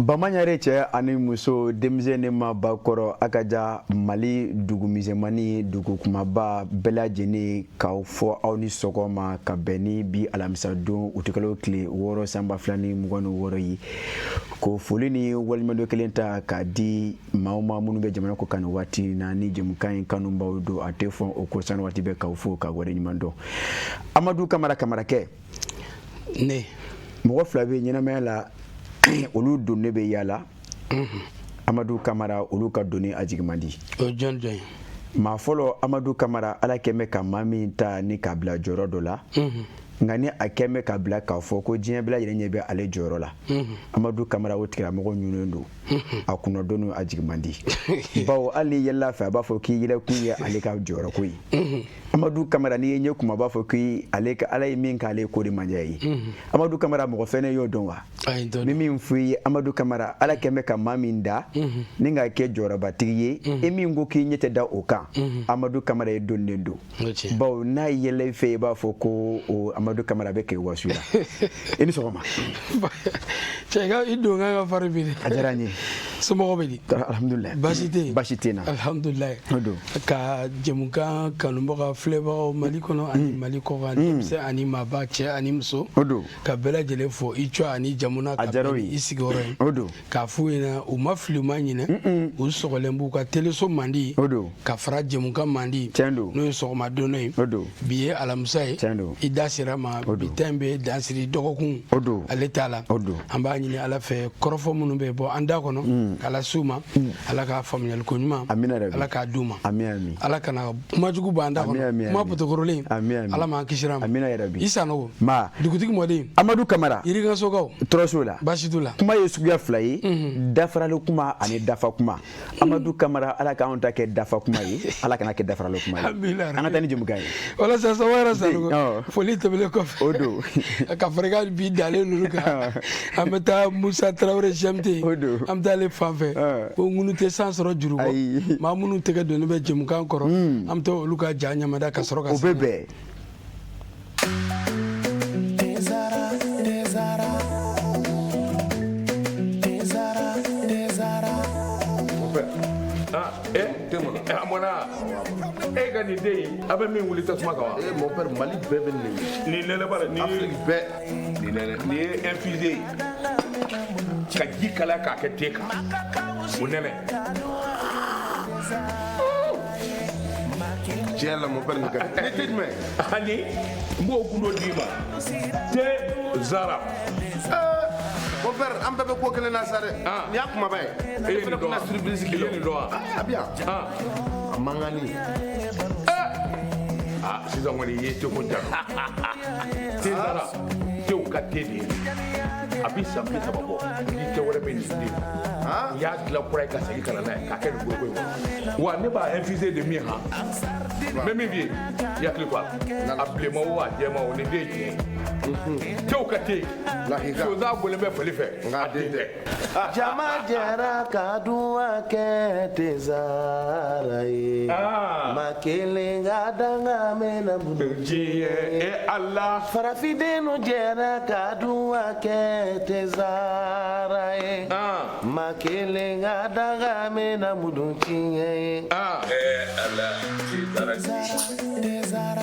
Bamaɲare cɛ ani muso, denmisɛn ni maabakɔrɔ, a ka ja Mali dugu misɛnmani, dugu kumaba bɛɛ lajɛlen, k'aw fɔ aw ni sɔgɔma ka bɛn ni bi alamisa don utikalo tile 6 san 2026 ye, ko foli ni waleɲumandɔn kelen ta k'a di maa o maa minnu bɛ jamana kɔ kan nin waati na ni jɛmukan in kanubaw don, a tɛ fɔ o ko sani waati bɛɛ k'aw fo ka waleɲuman dɔn. Amadu Kamara Kamarakɛ. Ne. Mɔgɔ fila bɛ ɲɛnamaya la, olu donnen bɛ yaala. Amadu Kamara, olu ka doni a jigin man di. O jɔn jɔn ye? Maa fɔlɔ, Amadu Kamara, Ala kɛn bɛ ka maa min ta ni k'a bila jɔyɔrɔ dɔ la, nka ni a kɛn bɛ ka bila k'a fɔ ko diɲɛ bɛɛ lajɛlen ɲɛ bɛ ale jɔyɔrɔ la, Amadu Kamara, o tigilamɔgɔ ɲunnen don, a kunnadoni a jigin man di, bawo hali n'i yɛlɛla fɛ, a b'a fɔ k'i yɛlɛkun ye ale ka jɔyɔrɔ ko ye. Amadu Kamara, n'i ye ɲɛ kuma, a b'a fɔ k'i ale ka Ala ye min k'ale ko de man diya ye. Amadu Kamara, mɔgɔ fɛnɛ y'o dɔn wa? Ni min f'i ye, Amadu Kamara, Ala kɛn bɛ ka maa min da ni k'a kɛ jɔyɔrɔbatigi ye, e min ko k'i ɲɛ tɛ da o kan, Amadu Kamara ye donnen don, bawo n'a yɛlɛ i fɛ, i b'a fɔ ko o Amadu Kamara bɛ kɛ wasu la. I ni sɔgɔma. Cɛ, ka i don kan ka fari bi dɛ. A diyara n ye. Somɔgɔw bɛ di? Alhamdulilayi. Baasi tɛ yen? Baasi tɛ n na. Alhamdulilayi. O don. Ka jɛmukan kanubaga, filɛbagaw Mali kɔnɔ ani Mali kɔkan, denmisɛn ani maaba, cɛ ani muso, O don. ka bɛɛ lajɛlen fo i cɔ ani jamu na, A ka diyara o bɛn ye. ni i sigiyɔrɔ ye, O don. K'a f'u ɲɛna u ma fili, u ma ɲinɛ, u sɔgɔlen b'u ka teleso mandi O don. ka fara jɛmukan mandi, Tiɲɛ don. n'o ye sɔgɔma don ye. O don. Bi ye alamisa ye. Tiɲɛ don. I da sera ma. O don. Bi ta in bɛ dansiri dɔgɔkun. O don. Ale t'a la. O don. An b'a ɲini Ala fɛ, kɔrɔfɔ minnu bɛ bɔ an da kɔnɔ k'a las'u ma, Ala k'a faamuyali ko ɲuman, Amina rabi. Ala k'a d'u ma. Ami ami. Ala kana kumajugu bɔ an da Ami, kɔnɔ, ami, kuma ami. potokorolen, Ami, ami. Ala m'an kisira ma. Amina yarabi. I Sanogo. Ma. Dugutigi mɔden. Amadu Kamara. Yirikansokaw. Tɔɔrɔso la. Baasi t'u la. Kuma ye suguya fila ye, dafarali kuma ani dafa kuma. Amadu Kamara, Ala k'anw ta kɛ dafa kuma ye, Ala kana kɛ dafarali kuma ye. Amina. An ka taa ni jɛmukan ye. Walasa sama yɛrɛ, Sanogo, Ɔ. foli tɛmɛnen kɔfɛ, O don. ka fara i ka bi dalen ninnu kan, an bɛ taa Musa Tarawele GMT. O don. An bɛ taa ale fan fɛ, ko ŋunu tɛ san sɔrɔ juru kɔ. Ayi. Maa minnu tɛgɛ donnen bɛ jɛmukan kɔrɔ, an bɛ taa olu ka ja ɲamada ka sɔrɔ ka O bɛ bɛn. Tezara, Tezara, Tezara, Tezara. Ah, eh, eh, a mɔna e ka nin den in, a bɛ min wuli tasuma kan wa? Eh, mon père, Mali bɛɛ bɛ nin de. Nin nɛnɛ bara nin. Afrique bɛɛ. Nin nɛnɛ, nin ye infusé ye ka ji kalaya k'a kɛ te kan, o nɛnɛ. Tiɲɛ la, mon père, nin ka di. Ne te jumɛn? Ani n b'o gundo d'i ma, te zara. Eh, mon père, an bɛɛ bɛ ko kelen na sa dɛ. Ah. Nin y'a kumaba ye. E ye Ne nin fana dɔn tɛna wa? surprise k'i I la. ye nin dɔn wa? Ah, a bɛ yan. Ah. A mankanni. Ah, sisan kɔni i ye teko jalo, te zara, tew ka te de ye. A bi san 30 bɔ ni te wɛrɛ bɛ nin den. U y'a dilan kura ye ka segin ka na n'a ye k'a kɛ nin foroko in kɔnɔ wa. Ne b'a infusé de min han, n bɛ min f'i ye, i hakili to a la, a bilenman o, a jɛman o, nin den ye tiɲɛ ye, tew ka te. Lakika. Sonsan bɔlen bɛ fali fɛ. Nka a den tɛ. Jama jɛra ka duwa kɛ Tezara ye. Ah. Ma kelen ka danga mɛnna bolo. Diɲɛ e Ala. Farafindenw jɛra ka duwa kɛ Tezara ye. Ah. Ma kelen ka danga mɛnna mudu tiɲɛ ye. Ah. Ala te zara. Tezara.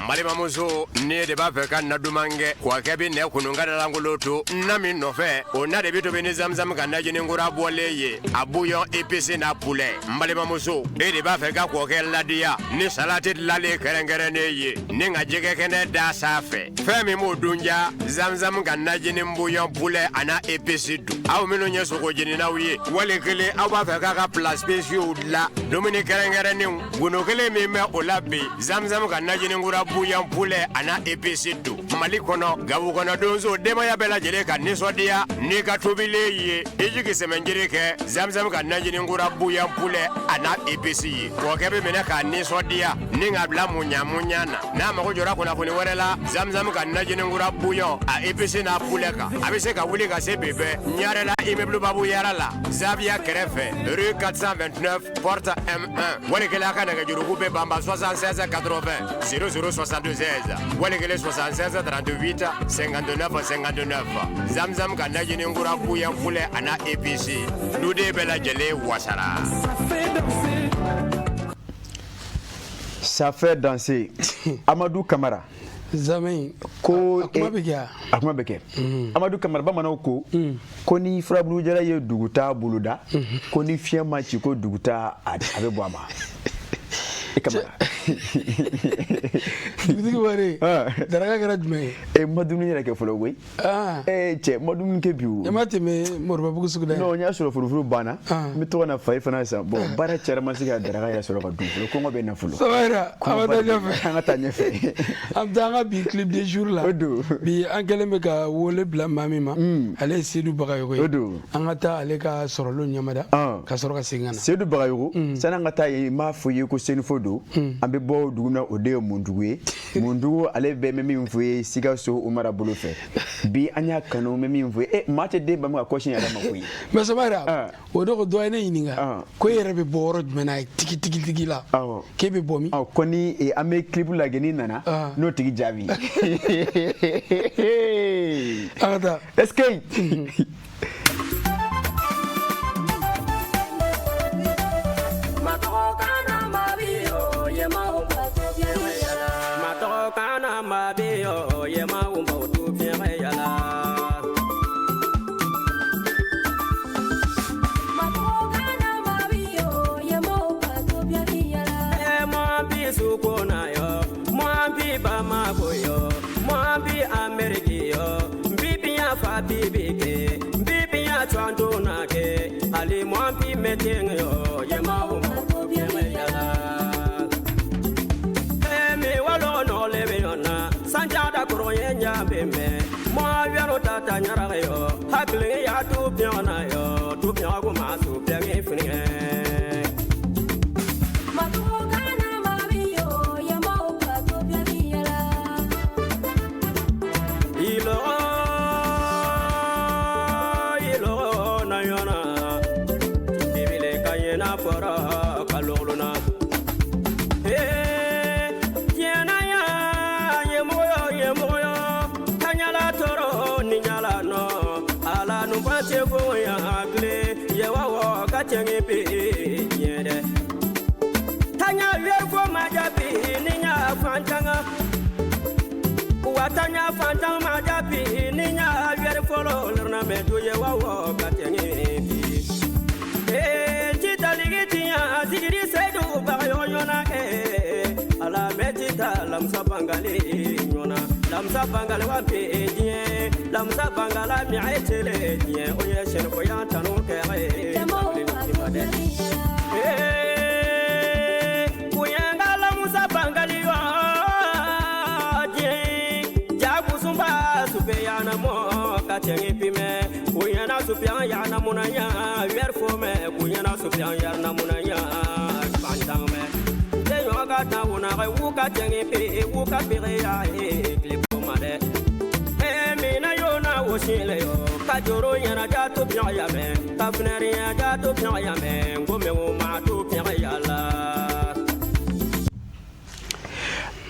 N balimamuso, ne de b'a fɛ ka na duman kɛ kɔkɛ bɛ nɛ kunun ka dalankolon to na min nɔfɛ, o na de bɛ tobi ni Zamzam ka najini kura bɔlen ye, a bouillon épice n'a poulet. N balimamuso, e de b'a fɛ ka kɔkɛ ladiya ni salati dilanlen kɛrɛnkɛrɛnnen ye ni ka jɛgɛ kɛnɛ da sanfɛ, fɛn min b'o dun ja, Zamzam ka najini bouillon poulet a n'a épice dun. Aw minnu ye sogo jeninaw ye, wali kelen aw b'a fɛ k'a ka plats spéciaux dilan, dumuni kɛrɛnkɛrɛnnenw, gundo kelen min bɛ o la bi, Zamzam ka najini kura bouillon poulet a n'a épice don. Mali kɔnɔ, gabu kɔnɔ, donso, denbaya bɛɛ lajɛlen ka nisɔndiya n'i ka tobilen ye, i jigi sɛmɛnjiri kɛ Zamzam ka najini kura bouillon poulet a n'a épice ye. Kɔkɛ bɛ minɛ k'a nisɔndiya ni k'a bila muɲa muɲa na. N'a mago jɔra kunnafoni wɛrɛ la Zamzam ka najini kura bouillon a épice n'a poulet kan, a bɛ se ka wuli ka se bi bɛɛ ɲare. Narela immeuble Babou Yara la Zavia kɛrɛfɛ, rue 429, porte M1. Wali kelen a ka nɛgɛjuruku bɛ banba 76 80 00 76, wali kelen 76 38 59 59. Zamzam ka najini kura kuya kulɛ a n'a épice, duden bɛɛ lajɛlen wasara. Ça fait danser. Amadou Kamara. Zamɛ ko a kuma bɛ kɛ. A kuma bɛ kɛ. Amadou Kamara, bamananw ko ko ni furabulujala ye dugutaa boloda, ko ni fiɲɛ ma ci, ko dugutaa a bɛ bɔ a ma. E Kamara. Dugutigi wari, daraka kɛra jumɛn ye? E ma dumuni yɛrɛ kɛ fɔlɔ koyi. Ee cɛ, ma dumuni kɛ bi o. E ma tɛmɛ Moribabugu sugu la? Non, n y'a sɔrɔ furufuru banna. N bɛ to ka na fayi fana san. Bon, baara cayara, ma se ka daraka yɛrɛ sɔrɔ ka dun fɔlɔ. Kɔngɔ bɛ n na fɔlɔ. Saba, an ka taa ɲɛfɛ. An ka taa ɲɛfɛ. An bɛ taa an ka bi clip du jour la. O don. Bi an kɛlen bɛ ka wele bila maa min ma, ale ye Seydou Bagayogo ye. O don. An ka taa ale ka sɔrɔlenw ɲɛmada ka sɔrɔ ka segin ka na. Seydou Bagayogo, sani an ka taa yen, n b'a fɔ i ye ko Senufo don. An bɛ bɔ dugu min na, o de ye Mundugu ye. Mundugu, ale bɛ min fɔ ye Sikaso Umara bolo fɛ. Bi an y'a kanu, n bɛ min fɔ ye, e maa tɛ den ba ka kɔsi yɛrɛ ma koyi. Mais Samara, o de ko dɔ ye ne ɲininka ko e yɛrɛ bɛ bɔ yɔrɔ jumɛn na tigi tigi tigi la, k'e bɛ bɔ min? Ɔ ko ni an bɛ clip lajɛ, n'i nana n'o tigi jaabi. An ka taa. Est-ce que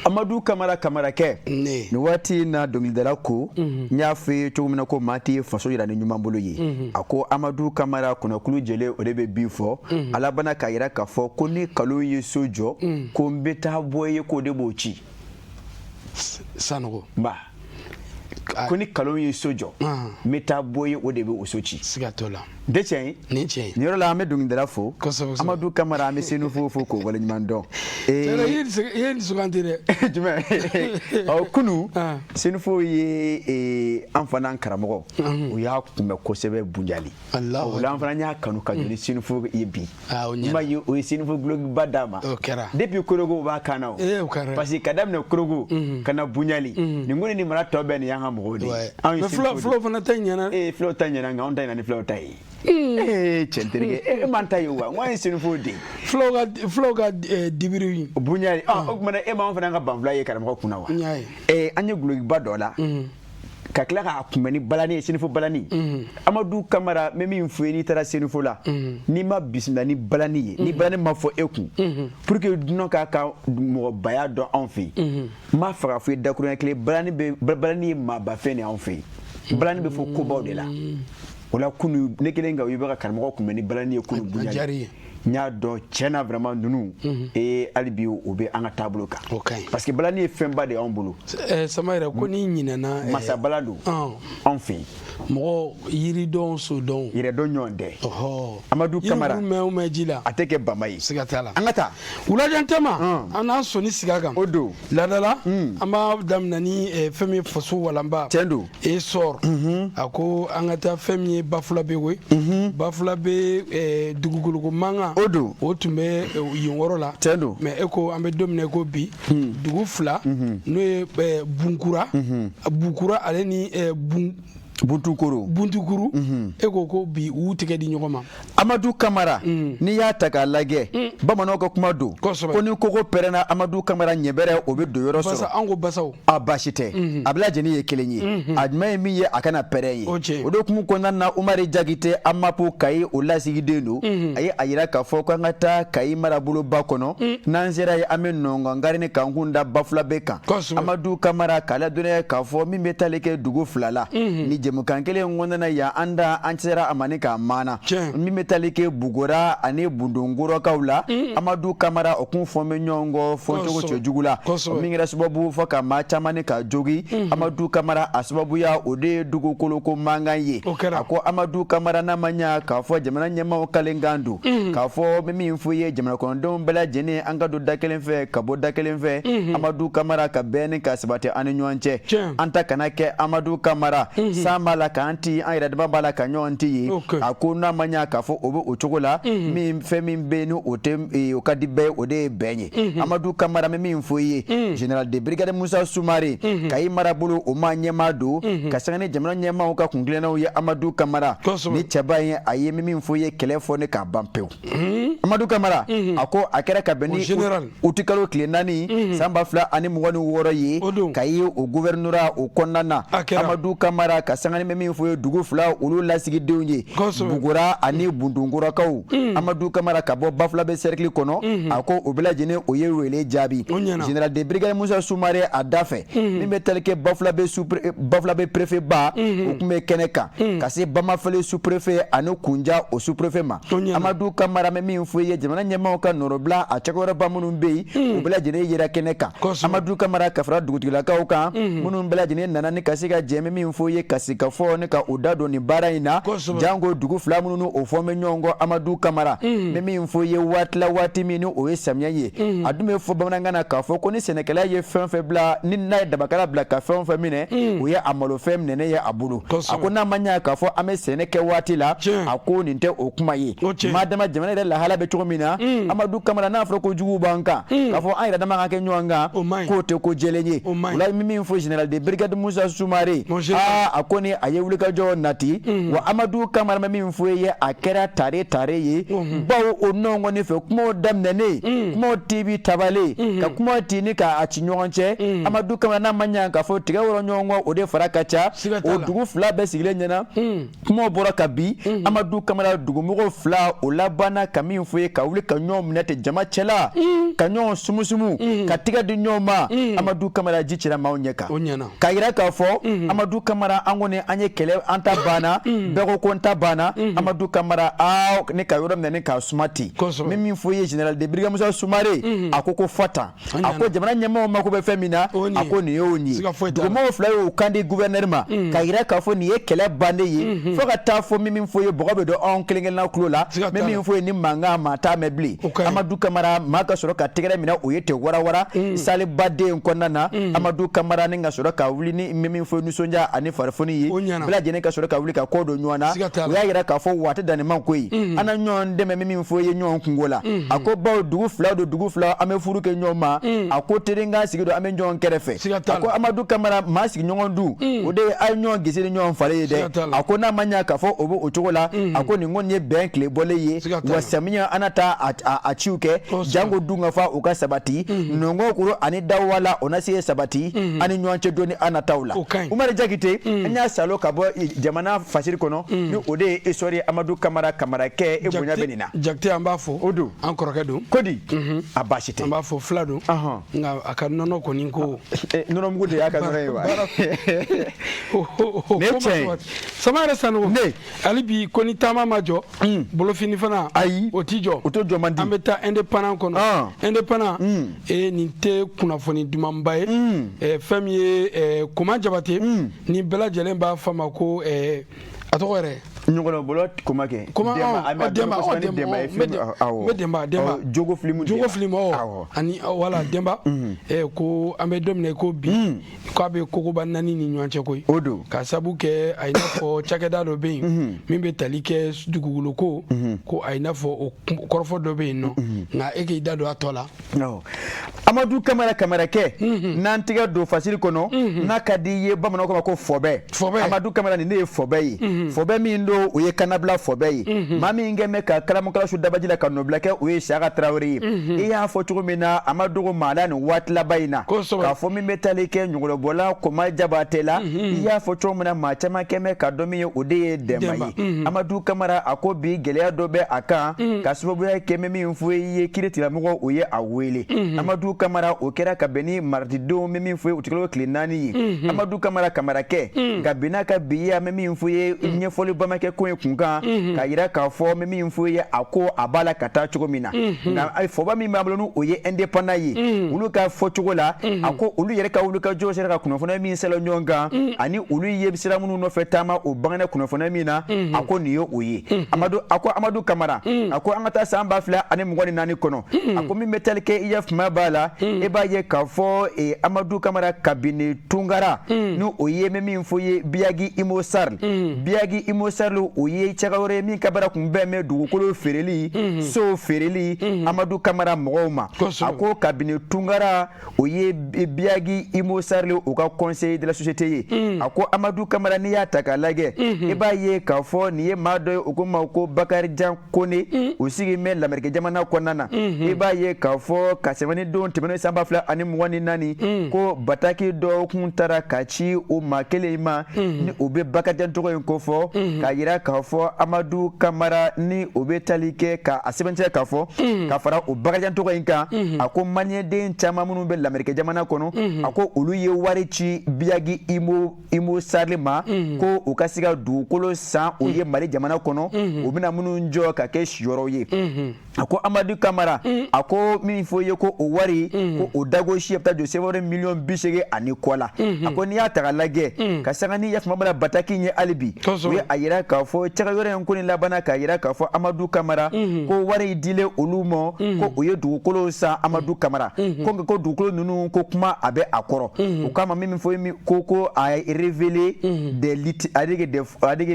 Amadou Kamara Kamarakɛ, nin waati na dɔnkilidala ko n y'a fɔ ye cogo min na ko maa t'i faso yira ni ɲuman bolo ye. A ko Amadou Kamara kɔnɔkulu jɛlen, o de bɛ bin fɔ. A labanna k'a yira k'a fɔ ko ni kalo ye so jɔ, ko n bɛ taa bɔ ye, k'o de b'o ci. Sanogo. Nba ko ni kalo ye so jɔ, n bɛ taa bɔ ye, o de bɛ o so ci. Siga t'o la. N tɛ tiɲɛ ye. Nin tiɲɛ ye. Nin yɔrɔ la, an bɛ dɔnkilidala fo. Kosɛbɛ. Amadou Kamara, an bɛ Senufo fo k'o waleɲuman dɔn. Cɛrɛ, i ye nin suganti dɛ. Jumɛn? Ɔ kunu, Senufo ye an fana karamɔgɔ, o y'a kunbɛn kosɛbɛ Bunjali. O la an fana y'a kanu ka jɔ ni Senufo ye bi. O I m'a ye, o ye Senufo gulokiba d'a ma. O kɛra. Depuis Korogo, o b'a kan na o. O kɛra. Parce que ka daminɛ Korogo ka na Bunjali, nin ko ni mara tɔ bɛɛ nin y'an ka mɔgɔw de ye. Anw ye Senufo de. Fulaw fana ta ɲɛna. Ee, fulaw ta ɲɛna, nka anw ta ɲɛna ni fulaw ta ye. Ee cɛ, n terikɛ, e m'an ta ye wa? N ko an ye Senufo de ye. Fulaw ka dibiri. Bunjali, ɔ o tuma na e m'anw fana ka banfula ye karamɔgɔ kunna wa? N y'a ye. Ee, an ye gulokiba dɔ la. Ka tila k'a kunbɛn ni balani ye, Senufo balani. Amadu Kamara, n bɛ min fɔ ye, n'i taara Senufo la, n'i ma bisimila ni balani ye, ni balani ma fɔ e kun, pour que dunan k'a ka mɔgɔbaya dɔn anw fɛ yen, n b'a fɛ k'a fɔ i ye dakuruɲɛ kelen, balani bɛ, balani ye maabafɛn de ye anw fɛ yen. Balani bɛ fɔ kobaw de la. O la kunu, ne kelen ka i bɛ ka karamɔgɔ kunbɛn ni balani ye kunu, bonya n y'a dɔn tiɲɛ na, vraiment ninnu ee, hali bi u bɛ an ka taabolo kan, parce que balani ye fɛnba de y'anw bolo. Sama yɛrɛ ko n'i ɲinɛna. Masabala don anw fɛ yen. Mɔgɔ yiridɔn, sodɔn. Yɛrɛdɔn ɲɔgɔn tɛ. Amadu Kamara. Yiri mɛn o mɛn ji la. A tɛ kɛ bama ye. Siga t'a la. An ka taa. Wulajan tema, an n'an sɔnni sigi a kan. O don. Ladala, an b'a daminɛ ni fɛn min ye faso walanba. Tiɲɛ don. E sɔrɔ a ko an ka taa fɛn min ye Bafulabe koyi. Bafulabe dugukoloko mankan. O don. O tun bɛ yen yɔrɔ la. Tiɲɛ don. Mais e ko an bɛ don min na i ko bi, dugu fila, n'o ye Bunkura, Bukura ale ni Bun Buntukuru. Buntukuru. E ko ko bi u tɛgɛ di ɲɔgɔn ma. Amadu Kamara, n'i y'a ta k'a lajɛ, bamananw ka kuma don ko ni kogo pɛrɛnna, Amadu Kamara, ɲɛbɛrɛ o bɛ don yɔrɔ sɔrɔ. Basa, an ko basaw. A baasi tɛ, a bɛɛ lajɛlen ye kelen ye. A jumɛn ye min ye, a kana pɛrɛn ye. O de hukumu kɔnɔna na, Umari Jakite, Amapu Kayi o lasigiden don, a ye a yira k'a fɔ k'an ka taa Kayi maraboloba kɔnɔ. N'an sera yen, an bɛ nɔngɔn ni k'an kun da Bafulabe kan. Amadu Kamara k'a ladɔnniya k'a fɔ min bɛ tali kɛ dugu fila la ni jɛmukan kelen kɔnɔna na yan, an da an sera a ma ni k'a maana, min bɛ tali kɛ Bugora ani Bundonkurakaw la. Amadu Kamara, o kun fɔ bɛ ɲɔgɔn kɔ fɔcogo cɛjugu la, min kɛra sababu fɔ ka maa caman ni ka jogi. Amadu Kamara, a sababuya o de ye dugukoloko mankan ye. A ko Amadu Kamara, n'a ma ɲa k'a fɔ jamana ɲɛmaaw kalenkan don k'a fɔ bɛ min fɔ ye, jamana kɔnɔdenw bɛɛ lajɛlen, an ka don da kelen fɛ ka bɔ da kelen fɛ, Amadu Kamara, ka bɛn ni ka sabati an ni ɲɔgɔn cɛ, an ta kana kɛ, Amadu Kamara, san b'a la k'an ti, an yɛrɛ dama b'a la ka ɲɔgɔn ti ye. A ko n'a ma ɲa k'a fɔ o bɛ o cogo la, min fɛn min bɛ yen ni o tɛ o ka di bɛɛ ye, o de ye bɛn ye. Amadu Kamara, bɛ min fɔ i ye, général de brigade Musa Sumare, Kayi marabolo o maa ɲɛmaa don, ka sanga ni jamana ɲɛmaaw ka kuntilennaw ye. Amadu Kamara, ni cɛba in, a ye min fɔ i ye, kɛlɛ fɔ ne k'a ban pewu. Amadu Kamara, a ko a kɛra ka bɛn ni utikalo tile 4 san 2026 ye, Kayi o gouvernorat o kɔnɔna na. Amadu Kamara, ka sanga ni bɛ min fɔ ye, dugu fila olu lasigidenw ye, Bugura ani Bundunkurakaw, Amadu Kamara, ka bɔ Bafulabe cercle kɔnɔ, a ko o bɛɛ lajɛlen o ye wele jaabi général de brigade Musa Sumare a da fɛ. Min bɛ tali kɛ Bafulabe préfet ba, o tun bɛ kɛnɛ kan, ka se Bamafele sous-préfet ani Kunja o sous-préfet ma. Amadu Kamara, bɛ min fɔ i ye, jamana ɲɛmaaw ka nɔrɔbila a cakɛyɔrɔba minnu bɛ yen, o bɛɛ lajɛlen yera kɛnɛ kan. Amadu Kamara, ka fara dugutigilakaw kan minnu bɛɛ lajɛlen nana ni ka se ka jɛ, min fɔ i ye, ka se ka fɔ ni ka u da don nin baara in na, janko dugu fila minnu o fɔ bɛ ɲɔgɔn kɔ. Amadu Kamara, bɛ min fɔ i ye, waati la, waati min ni o ye samiya ye, a dun bɛ fɔ bamanankan na k'a fɔ ko ni sɛnɛkɛla ye fɛn fɛn bila, ni n'a ye dabakala bila ka fɛn o fɛn minɛ, o ye a malofɛn minɛnen ye a bolo. A ko n'a ma ɲɛ k'a fɔ an bɛ sɛnɛ kɛ waati la, a ko nin tɛ o kuma ye, madama jamana yɛrɛ lahala bɛ cogo min na. Amadu Kamara, n'a fɔra ko juguw b'an kan, k'a fɔ an yɛrɛ dama ka kɛ ɲɔgɔn kan, k'o tɛ ko jɛlen ye. O la, min fɔ général de brigade Musa Sumare, aa, a ko ni a ye wulikajɔ nati wa. Amadu Kamara, bɛ min fɔ i ye, a kɛra tare tare ye, bawo o nɔngɔn fɛ kumaw daminɛnen, kumaw tibi tabalen, ka kumaw ti ni k'a ci ɲɔgɔn cɛ. Amadu Kamara, n'a ma ɲa k'a fɔ tigɛ wɔrɔ ɲɔgɔn kɔ, o de fara ka ca, o dugu fila bɛɛ sigilen ɲɛna, kumaw bɔra ka bi. Amadu Kamara, dugumɔgɔ fila o labanna ka min fɔ ye, ka wuli ka ɲɔgɔn minɛ ten jama cɛla, ka ɲɔgɔn sumusumu, ka tigɛ di ɲɔgɔn ma. Amadu Kamara, ji cira maaw ɲɛ kan k'a yira k'a fɔ, Amadu Kamara, an kɔni an ye kɛlɛ, an ta banna, bɛɛ ko ko n ta banna. Amadu Kamara, aa, ne ka yɔrɔ minɛ ni k'a suma ten. Min fɔ ye, général de brigade Musa Sumare, a ko ko fɔ tan, a ko jamana ɲɛmaaw mako bɛ fɛn min na, a ko nin y'o ye. Dugumɔgɔw fila y'o kan di gouverneur ma, ka yira k'a fɔ nin ye kɛlɛ bannen ye, fo ka taa fɔ min fɔ ye, bɔgɔ bɛ don anw kelen kelenna tulo la. Min fɔ ye, ni mankan maa t'a mɛn bilen. Amadu Kamara, maa ka sɔrɔ ka tɛgɛrɛ minɛ o ye ten warawara salibaden kɔnɔna na. Amadu Kamara, ni ka sɔrɔ ka wuli ni min fɔ ye, nisɔndiya ani farifoni ye. ye bɛɛ lajɛlen ka sɔrɔ ka wuli ka kɔ don ɲɔgɔn na. U y'a yira k'a fɔ waati danni man ko ye, an na ɲɔgɔn dɛmɛ min fɔ ye ɲɔgɔn kungo la. A ko bawo dugu fila don, dugu fila an bɛ furu kɛ ɲɔgɔn ma. A ko terinkan sigi don, an bɛ ɲɔgɔn kɛrɛfɛ. A ko Amadu Kamara, maa sigiɲɔgɔn du, o de ye a ye ɲɔgɔn gese ni ɲɔgɔn falen ye dɛ. A ko n'a ma ɲɛ k'a fɔ o bɛ o cogo la, a ko nin kɔni ye bɛn tile bɔlen ye, wa samiya an na taa a ciw kɛ janko dunkafa o ka sabati, nɔngɔn kuru ani dawala o na se sabati an ni ɲɔgɔn cɛ don ni an nataw la. Umaru Jakite, an y'a salo ka bɔ jamana fasiri kɔnɔ, ni o de ye histoire ye. Amadu Kamara, Kamarakɛ, e bonya bɛ nin na. Jakite, an b'a fɔ. O don. An kɔrɔkɛ don. Kodi a baasi tɛ. An b'a fɔ, fila don, nka a ka nɔnɔ kɔni ko. Nɔnɔmugu de y'a ka nɔnɔ ye wa? Ne cɛ ye. Sama yɛrɛ Sanogo. Ne. Hali bi ko ni taama ma jɔ, bolofini fana. Ayi. O ti jɔ. O tɛ jɔ man di. An bɛ taa Indépendant kɔnɔ. Indépendant ee, nin tɛ kunnafoni dumanba ye. Fɛn min ye Koma Jabate, ni bɛɛ lajɛlen b'a fɔ a ma ko a tɔgɔ yɛrɛ. Ɲɔgɔnbɔlɔ koma kɛ. Koma Denba, Denba, n bɛ Denba, Denba. Jogo filimu. Jogo filimu ani wala Denba ko an bɛ don min na i ko bi, k'a bɛ kogoba naani ni ɲɔgɔn cɛ koyi. O don. Ka sabu kɛ a i n'a fɔ cakɛda dɔ bɛ yen min bɛ tali kɛ dugukolo ko, ko a i n'a fɔ o kɔrɔfɔ dɔ bɛ yen nɔ, nka e k'i da don a tɔ la. Amadu Kamara, Kamarakɛ, n'an tɛgɛ don fasiri kɔnɔ, n'a ka di i ye, bamananw k'a ma ko fɔbɛ. Fɔbɛ. Amadu Kamara, nin ne ye fɔbɛ ye, fɔbɛ min don, o ye kannabila fɔbɛ ye. Maa min kɛ bɛ ka kalamukala su dabaji la ka nɔbila kɛ, o ye Siyaka Tarawele ye. I y'a fɔ cogo min na, a ma dogo maa la nin waati laban in na k'a fɔ min bɛ tali kɛ ɲɔgɔlɔbɔla Koma Jabatɛ la. I y'a fɔ cogo min na, maa caman kɛ bɛ ka dɔn min ye, o de ye Dɛnba ye. Amadu Kamara, a ko bi gɛlɛya dɔ bɛ a kan ka sababuya kɛ min fɔ i ye, kiiri tigilamɔgɔ o ye a wele. Amadu Kamara, o kɛra ka bɛn ni mardidenw bɛ min fɔ ye, o tigɛla tile 4 ye. Amadu Kamara, Kamarakɛ, nka bi n'a ka bi ye, an bɛ min fɔ ye, ɲɛfɔli bamakɛ ko in kun kan ka yira k'a fɔ n bɛ min fɔ ye, a ko a b'a la ka taa cogo min na. Nka fɔba min b'an bolo, n'o ye Indépendant ye, olu ka fɔcogo la, a ko olu yɛrɛ ka wulikajɔ sera ka kunnafoniya min sɛbɛn ɲɔgɔn kan, ani olu ye sira minnu nɔfɛ taama, o bangena kunnafoniya min na, a ko nin ye o ye. Amadu, a ko Amadu Kamara, a ko an ka taa san 2024 kɔnɔ. A ko min bɛ tali kɛ i ya fuma b'a la, e b'a ye k'a fɔ Amadu Kamara, kabini Tunkara, ni o ye bɛ min fɔ ye, Biyagi Imo Sarl. Biyagi Imo Sarl, o ye cakɛ wɛrɛ ye min ka baara kun bɛn bɛ dugukolo feereli, sow feereli Amadu Kamara mɔgɔw ma. A ko kabini Tunkara, o ye Biyagi Imo Sarl, o ka conseil de la société ye. A ko Amadu Kamara, n'i y'a ta k'a lajɛ, i b'a ye k'a fɔ nin ye maa dɔ ye, o ko ma ko Bakarijan Kone, o sigi bɛ Lameriki jamana kɔnɔna na. I b'a ye k'a fɔ ka sɛbɛnni don tɛmɛnen san 2024, ko bataki dɔ kun taara ka ci o maa kelen ma, ni o bɛ Bakarijan tɔgɔ in kofɔ, k'a yira k'a fɔ Amadu Kamara, ni o bɛ tali kɛ ka a sɛbɛntiya k'a fɔ ka fara o Bakarijan tɔgɔ in kan. A ko maliyɛnden caman minnu bɛ Lameriki jamana kɔnɔ, a ko olu ye wari ci Biyagi Imo Sarl ma, ko u ka se ka dugukolo san o ye Mali jamana kɔnɔ, u bɛna minnu jɔ ka kɛ siyɔrɔ ye. A ko Amadu Kamara, a ko min fɔ ye, ko o wari, ko o dagosi a bɛ taa jɔ sefawari miliyɔn 80 ani kɔ la. A ko n'i y'a ta k'a lajɛ, ka sanga ni yafama bala bataki ye hali bi, u ye a yira k'a fɔ cakɛ yɔrɔ in ko nin labanna k'a yira k'a fɔ Amadu Kamara, ko wari dilen olu ma, ko u ye dugukolo san Amadu Kamara, ko nka ko dugukolo ninnu, ko kuma a bɛ a kɔrɔ. O kama min fɔ ye, ko a révélé des lit avec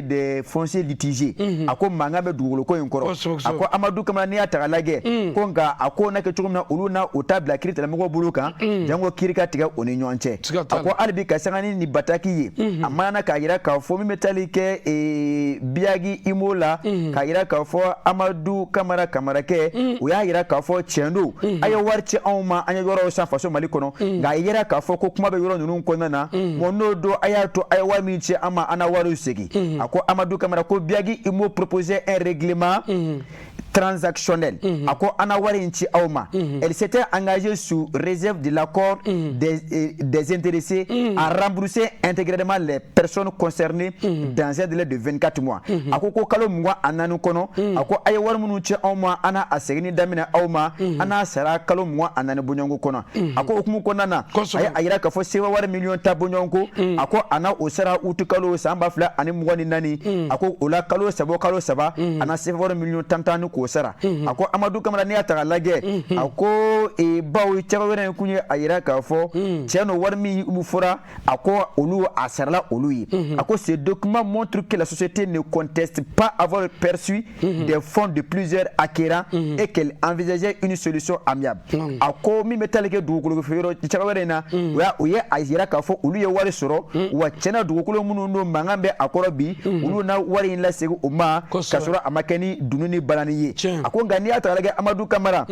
des fonciers litigieux. A ko mankan bɛ dugukolo ko in kɔrɔ. A ko Amadu Kamara, n'i y'a ta k'a lajɛ, ko nka a ko n'a kɛ cogo min na, olu na o ta bila kiiri tigilamɔgɔw bolo kan, jango kiiri ka tigɛ o ni ɲɔgɔn cɛ. A ko hali bi, ka sanga ni nin bataki ye, a mana k'a yira k'a fɔ min bɛ tali kɛ Biyagi Imo la, k'a yira k'a fɔ Amadu Kamara, Kamarakɛ, o y'a yira k'a fɔ tiɲɛ don, a ye wari ci anw ma, an ye yɔrɔw san faso Mali kɔnɔ, nka a yira k'a fɔ ko kuma bɛ yɔrɔ ninnu kɔnɔna na. Bon, n'o don, a y'a to a ye wari min ci an ma, an na wariw segin. A ko Amadu Kamara, ko Biyagi Imo proposait un règlement transactionnel. A ko an na wari in ci aw ma. Elle s'était engagée, sous réserve de l'accord des intéressés, à rembourser intégralement les personnes concernées dans un délai de 24 mois. A ko kalo 24 kɔnɔ, a ko a ye wari minnu ci anw ma, an na a seginni daminɛ aw ma, an n'a sara kalo 24 bɔɲɔgɔnko kɔnɔ. A ko hukumu kɔnɔna na, a ye a yira k'a fɔ sefa wari miliyɔn 10 bɔɲɔgɔnko, a ko a na o sara uti kalo san 2024. A ko o la, kalo 3 o kalo 3, a na sefa wari miliyɔn 10 10 ni k'o sara. A ko Amadu Kamara, n'i y'a ta k'a lajɛ, a ko bawo cakɛ wɛrɛ in kun ye a yira k'a fɔ tiɲɛ don, wari min fɔra, a ko olu a sarala olu ye. A ko ce document montre que la société ne conteste pas avoir perçu des fonds de plusieurs acquérants et qu'elle envisageait une solution amiable. A ko min bɛ tali kɛ dugukolo feere cakɛ wɛrɛ in na, o ye a yira k'a fɔ olu ye wari sɔrɔ, wa tiɲɛna dugukolo minnu don, mankan bɛ a kɔrɔ bi, olu na wari in lasegin u ma k'a sɔrɔ a ma kɛ ni dunun ni balani ye. A ko nka n'i y'a ta k'a lajɛ, Amadu Kamara,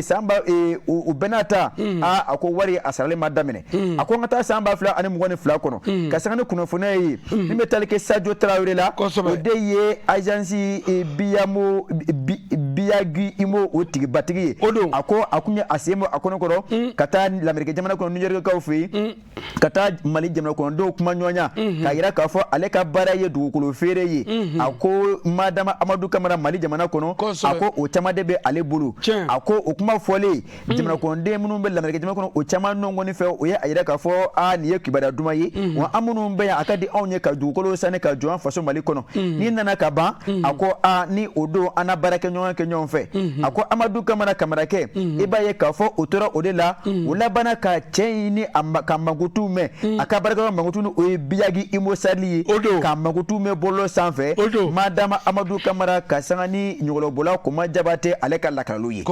san ba o bɛɛ n'a ta, a ko wari a sarali ma daminɛ. A ko n ka taa san 2022 kɔnɔ, ka sanga ni kunnafoniya ye min bɛ tali kɛ Sadio Tarawele la, o de ye agence Biyamo Biyagi Imo o tigibatigi ye. A ko a kun ye a sen bɔ a kɔnɔ kɔrɔ ka taa Lameriki jamana kɔnɔ, New York fɛ yen, ka taa Mali jamana kɔnɔdenw kuma ɲɔgɔnya, k'a yira k'a fɔ ale ka baara ye dugukolo feere ye. A ko madama Amadu Kamara, Mali jamana kɔnɔ, a ko o caman de bɛ ale bolo. A ko o kuma fɔlen, jamana kɔnɔden minnu bɛ Lameriki jamana kɔnɔ, o caman nɔ kɔni fɛ, o ye a yira k'a fɔ aa, nin ye kibaruya duman ye, wa an minnu bɛ yan, a ka di anw ye ka dugukolo sani ka jɔ an faso Mali kɔnɔ n'i nana ka ban. A ko aa, ni o don, an na baara kɛ ɲɔgɔn kɛ ɲɔgɔn fɛ. A ko Amadu Kamara, Kamarakɛ, i b'a ye k'a fɔ o tora o de la, o labanna ka cɛ in ni a ka mankutu mɛn, a ka baarakɛyɔrɔ mankutu, ni o ye Biyagi Imo Sarili ye, ka mankutu mɛn bɔlɔlɔ sanfɛ, madama Amadu Kamara, ka sanga ni ɲɔgɔlɔbɔla Koma Jabate ale ka lakalaliw ye.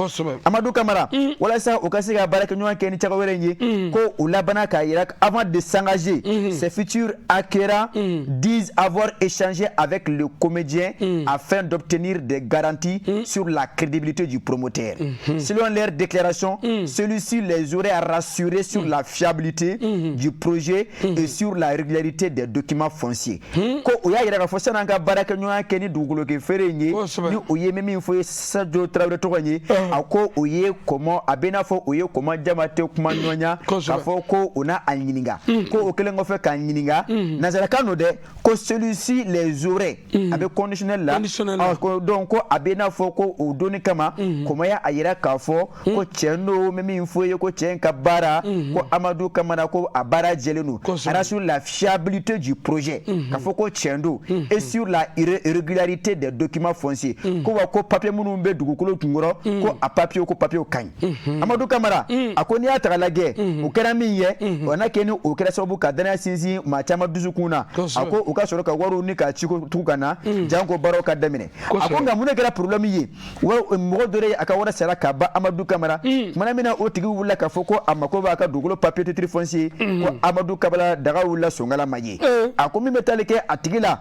Amadu Kamara, walasa u ka se ka baara kɛ ɲɔgɔn kɛ ni cakɛ wɛrɛ in ye, ko u labanna k'a yira, avant de s'engager, ces futurs acquérants disent avoir échangé avec le comédien afin d'obtenir des garanties sur la crédibilité du promoteur. Selon leur déclaration, celui-ci les aurait rassurés sur la fiabilité du projet et sur la régularité des documents fonciers. Ko o y'a yira k'a fɔ san'an ka baara kɛ ɲɔgɔn kɛ ni dugukolo kɛ feere in ye, ni o ye min fɔ ye Sadio Tarawele tɔgɔ ye, a ko o ye kɔmɔ, a bɛ n'a fɔ o ye Kɔmɔ Jabate kuma ɲɔgɔnya, k'a fɔ ko o n'a a ɲininka, ko o kɛlen kɔfɛ k'a ɲininka, nanzarakan don dɛ, ko celui-ci les aurait, a bɛ conditionnel la, donc ko a bɛ n'a fɔ ko o donni kama, Kɔmɔ y'a yira k'a fɔ ko tiɲɛ don, bɛ min fɔ ye ko cɛ in ka baara, ko Amadu Kamara, ko a baara jɛlen don, sur la fiabilité du projet, k'a fɔ ko tiɲɛ don, et sur la régularité des documents fonciers, ko wa ko papier minnu bɛ dugukolo kunkɔrɔ, ko a papier, ko papier ka ɲi. Amadu Kamara, a ko n'i y'a ta k'a lajɛ, o kɛra min ye, o n'a kɛ ni o kɛra sababu ka danaya sinsin maa caman dusukun na. A ko u ka sɔrɔ ka wariw ni ka ci tugu ka na janko baaraw ka daminɛ. A ko nka mun de kɛra problème ye? Mɔgɔ dɔ de ye a ka wari sara ka ban Amadu Kamara, tumana min na o tigi wulila k'a fɔ ko a mako b'a ka dugukolo papier titre foncier, ko Amadu Kamara daga wulila sonkala ma ye. A ko min bɛ taali kɛ a tigi la,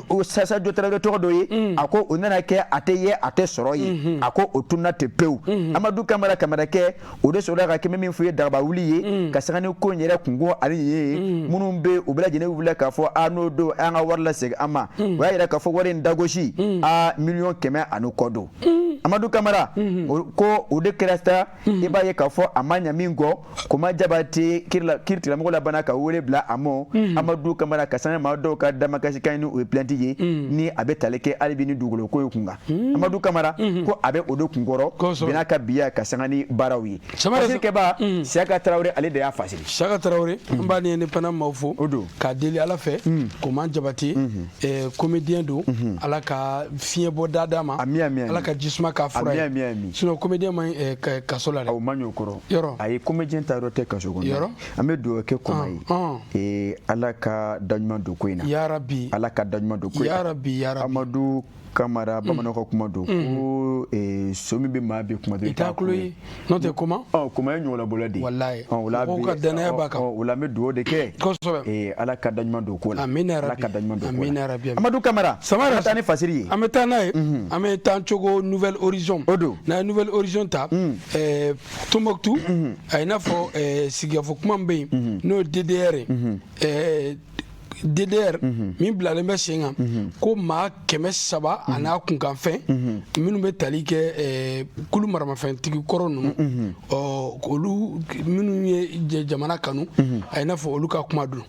o Sadio Tarawele tɔgɔ dɔ ye, a ko o nana kɛ a tɛ ye, a tɛ sɔrɔ ye. A ko o tununa ten pewu. Amadu Kamara, Kamarakɛ, o de sɔrɔla ka kɛmɛ min fɔ ye dagaba wuli ye, ka sanga ni ko in yɛrɛ kungo ani ye minnu bɛ u bɛɛ lajɛlen wulila k'a fɔ a n'o don, an ka wari lasegin an ma. O y'a yira k'a fɔ wari in dagosi a miliyɔn 100 ani kɔ don. Amadu Kamara ko o de kɛra sa, i b'a ye k'a fɔ a ma ɲa min kɔ, Koma Jabate kiiritigɛlamɔgɔ labanna ka wele bila a ma, Amadu Kamara, ka sanga maa dɔw ka damakasikan ni o ye plainte ye, ni a bɛ tali kɛ hali bi ni dugukolo ko ye kun kan. Amadu Kamara ko a bɛ o de kunkɔrɔ bɛn'a ka biya ka sanga ni baaraw ye. Fasiri kɛba Siyaka Tarawele, ale de y'a fasiri. Siyaka Tarawele, an b'a ni Indépendant maaw fo k'a deli Ala fɛ. Koma Jabate, comédien don, Ala ka fiɲɛ bɔ da d'a ma, Ala ka jisuma k'a fura ye, sinon comédien man ɲi kaso la dɛ. O man ɲi o kɔrɔ. Yɔrɔ ayi, comédien ta yɔrɔ tɛ kaso kɔnɔ. Yɔrɔ an bɛ dugawu kɛ Koma ye, Ala ka da ɲuman don ko in na. Yarabi. Ala ka da ɲuman don ko in na. Yarabi, yarabi. Amadu Kamara, bamananw ka kuma don ko so min bɛ maa bi kuma dɔrɔn i t'a kulo ye, n'o tɛ Koma. Koma ye ɲɔgɔnlabɔla de ye. Walayi, mɔgɔw ka danaya b'a kan. O la an bɛ dugawu de kɛ. Kosɛbɛ. Ala ka da ɲuman don ko la. Amina yarabi. Ala ka da ɲuman don ko la. Amina yarabi. Amadu Kamara. Samara, an bɛ taa ni fasiri ye. An bɛ taa n'a ye. An bɛ taa cogo Nouvel Horizon. O don. N'an ye Nouvel Horizon ta, Tombouctou, a ye n'a fɔ sigikafɔ kuma min bɛ yen, n'o ye DDR ye. DDR min bilalen bɛ sen kan, ko maa 300 a n'a kunkanfɛn minnu bɛ tali kɛ kulu maramafɛntigi kɔrɔ ninnu, olu minnu ye jamana kanu, a ye n'a fɔ olu ka kuma don.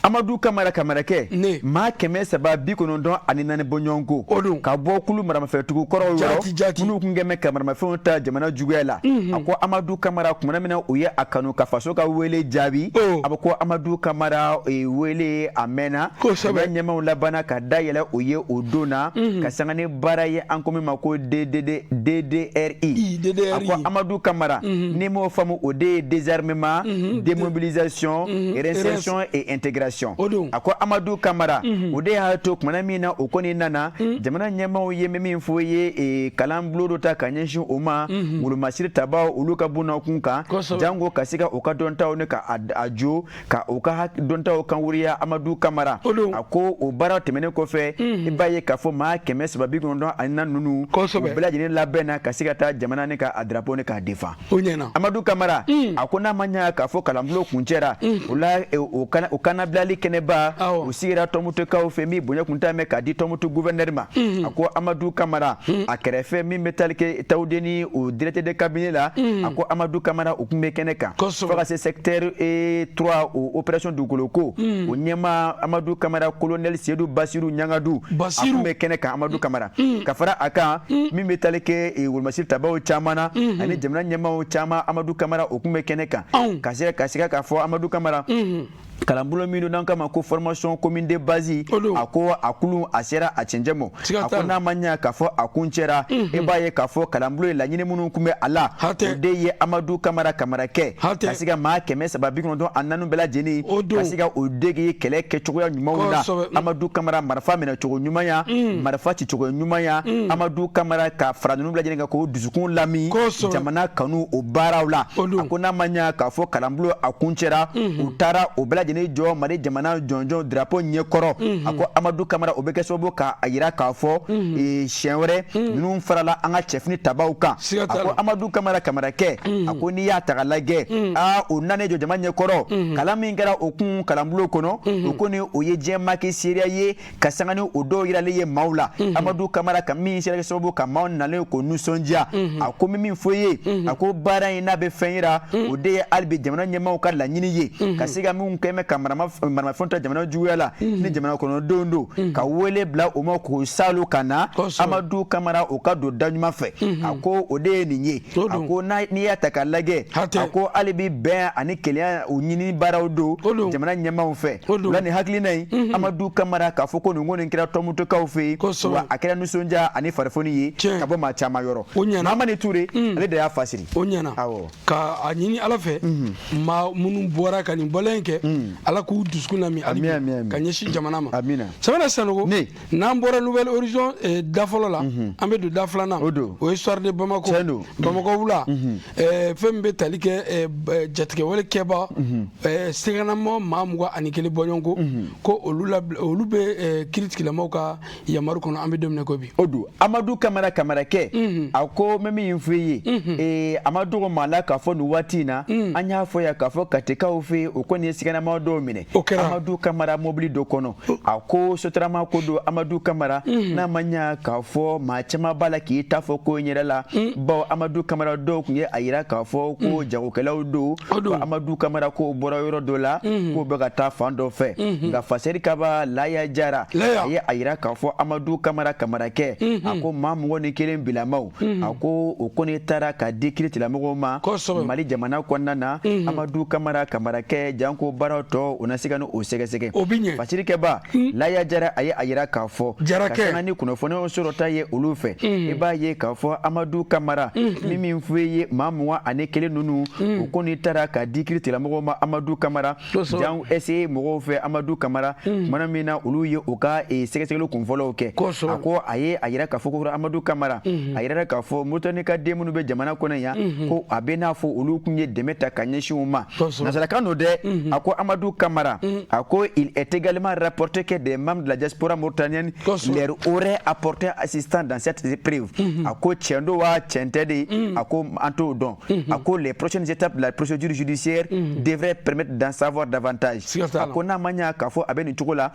Amadu Kamara Kamarakɛ, Ne. maa 394 bɔɲɔgɔnko O don. ka bɔ kulu maramafɛntigiw kɔrɔw Jaati, yɔrɔ jaati. minnu tun kɛn bɛ ka maramafɛnw ta jamana juguya la. A ko Amadu Kamara, kumana min na u ye a kanu ka faso ka wele jaabi, Oh. a bɛ ko Amadu Kamara wele a mɛnna. Kosɛbɛ. Jamana ɲɛmaaw labanna ka dayɛlɛ o ye o don na ka sanga ni baara ye an ko min ma ko DDD DDRI. I, DDRI. A ko Amadu Kamara, n'i m'o faamu, o de ye désarmement, démobilisation, réinsertion et intégration. O don. A ko Amadu Kamara, o de y'a to kumana min na o kɔni nana, jamana ɲɛmaaw ye min fɔ ye kalanbulon dɔ ta ka ɲɛsin o ma, wolomasiri tabaw olu ka bunakun kan, jango ka se ka u ka dɔntaw ni ka a jo ka u ka dɔntaw kan wuriya. Amadu Kamara, O don. a ko o baara tɛmɛnen kɔfɛ, i b'a ye k'a fɔ maa 394 ninnu, u bɛɛ lajɛlen labɛnna ka se ka taa jamana ni ka a drapeau ni k'a défend. O ɲɛna. Amadu Kamara, a ko n'a ma ɲa k'a fɔ kalanbulon kuncɛra o la, o kanabilali kɛnɛba o sigira Tɔnbutukaw fɛ, min bonya kun t'a mɛn k'a di Tɔnbutu gouverneur ma. A ko Amadu Kamara, a kɛrɛfɛ min bɛ tali kɛ Tawudeni, o directeur de cabinet la, a ko Amadu Kamara, o tun bɛ kɛnɛ kan, fo ka se secteur 3, o opération dugukolo ko, o ɲɛmaa Amadu Kamara, colonel Seydou Basiru Ɲangadu, a tun bɛ kɛnɛ kan. Amadu Kamara, ka fara a kan, min bɛ tali kɛ wolomasiri tabaw caman na ani jamana ɲɛmaaw caman, Amadu Kamara, o tun bɛ kɛnɛ kan. Ka se k'a fɔ Amadu Kamara, kalanbolo min don n'an kama ko formation commune de base, a ko a kulu a sera a cɛncɛn ma. A ko n'a ma ɲɛ k'a fɔ a kuncɛra, i b'a ye k'a fɔ kalanbolo ye laɲini minnu tun bɛ a la, o de ye Amadu Kamara Kamarakɛ ka se ka maa 394 bɛɛ lajɛlen ka se ka o dege kɛlɛ kɛcogoya ɲumanw na. Amadu Kamara, marifa minɛcogo ɲumanya, marifa cicogo ɲumanya, Amadu Kamara, ka fara ninnu bɛɛ lajɛlen kan k'o dusukun lami jamana kanu o baaraw la. A ko n'a ma ɲɛ k'a fɔ kalanbolo a kuncɛra, u taara o bɛɛ lajɛlen jɔ Mali jamana jɔnjɔn drapeau ɲɛkɔrɔ. A ko Amadu Kamara, o bɛ kɛ sababu k'a yira k'a fɔ siɲɛ wɛrɛ ninnu farala an ka cɛfini tabaw kan. A ko Amadu Kamara Kamarakɛ, a ko n'i y'a ta k'a lajɛ, aa, o nanen jɔ jama ɲɛkɔrɔ, kalan min kɛra o kun kalanbulon kɔnɔ, o ko ni o ye diɲɛ maki seereya ye ka sanga ni o dɔw yiralen ye maaw la. Amadu Kamara, ka min sera kɛ sababu ka maaw nalen k'o nisɔndiya, a ko min fɔ ye, a ko baara in n'a bɛ fɛn yira, o de ye hali bi jamana ɲɛmaaw ka laɲini ye ka se ka minnu kɛ bɛ ka maramafɛnw ta jamana juguya la ni jamana kɔnɔdenw don, ka wele bila o ma k'o salu ka na. Amadu Kamara, o ka don da ɲuman fɛ. A ko o de ye nin ye. A ko n'i y'a ta k'a lajɛ, a ko hali bi bɛn ani kelenya o ɲini baaraw don jamana ɲɛmaaw fɛ. O la, nin hakilina in, Amadu Kamara, k'a fɔ ko nin ko nin kɛra Tɔnbutukaw fɛ yen, wa a kɛra nisɔndiya ani farifoni ye ka bɔ maa caman yɔrɔ. Mamani Ture, ale de y'a fasiri. O ɲɛna. Ka a ɲini Ala fɛ, maa minnu bɔra ka nin bɔlen kɛ, Ala k'u dusukun lami hali bi ka ɲɛsin jamana ma. Sɛbɛnna Sanogo, n'an bɔra Nouvel Horizon da fɔlɔ la, an bɛ don da filanan, o ye Soir de Bamako. Bamakɔ wula, fɛn min bɛ tali kɛ jatigɛwale kɛba seganamɔ maa 21 bɔɲɔgɔnko, ko olu la, olu bɛ kiiritigilamaw ka yamaru kɔnɔ, an bɛ don min na ko bi. O don, Amadu Kamara Kamarakɛ, a ko n bɛ min fɔ i ye, a ma dogo maa la k'a fɔ nin waati in na, an y'a fɔ yan k'a fɔ Katikaw fɛ yen, o kɔni ye siganama dɔw minɛ Amadu Kamara mobili dɔ kɔnɔ. A ko Sotarama ko don. Amadu Kamara, n'a ma ɲa k'a fɔ maa caman b'a la k'i ta fɔ ko in yɛrɛ la, bawo Amadu Kamara, dɔw tun ye a yira k'a fɔ ko jagokɛlaw don, ko Amadu Kamara k'o bɔra yɔrɔ dɔ la, k'o bɛ ka taa fan dɔ fɛ. Nka fasɛri kaba Laya Jara, a ye a yira k'a fɔ Amadu Kamara Kamarakɛ, a ko maa 21 bilamaw, a ko o kɔni taara ka di kiiritigɛlamɔgɔw ma Mali jamana kɔnɔna na. Amadu Kamara Kamarakɛ, janko baaraw tɔ, o na se ka ni o sɛgɛsɛgɛ. Fasirikɛba Laya Jara, a ye a yira k'a fɔ ka sanga ni kunnafoniw sɔrɔta ye olu fɛ, i b'a ye k'a fɔ Amadu Kamara, min fɔ i ye, maa 21 ninnu, o kɔni taara ka di kiiritigɛlamɔgɔw ma. Amadu Kamara, jan SE mɔgɔw fɛ, Amadu Kamara, kumana min na olu ye u ka sɛgɛsɛgɛli kunfɔlɔw kɛ, a ko a ye a yira k'a fɔ ko Amadu Kamara, a yira k'a fɔ Moritani ka den minnu bɛ jamana kɔnɔ yan, ko a bɛ n'a fɔ olu tun ye dɛmɛ ta ka ɲɛsin u ma. Nansarakan don dɛ. A ko Amadu Kamara, a ko il est également rapporté que des membres de la diaspora mauritanienne leur auraient apporté assistance dans cette épreuve. A ko tiɲɛ don wa tiɲɛ tɛ de, a ko an t'o dɔn. A ko les prochaines étapes de la procédure judiciaire devraient permettre d'en savoir davantage. A ko n'a ma ɲa k'a fɔ a bɛ nin cogo la,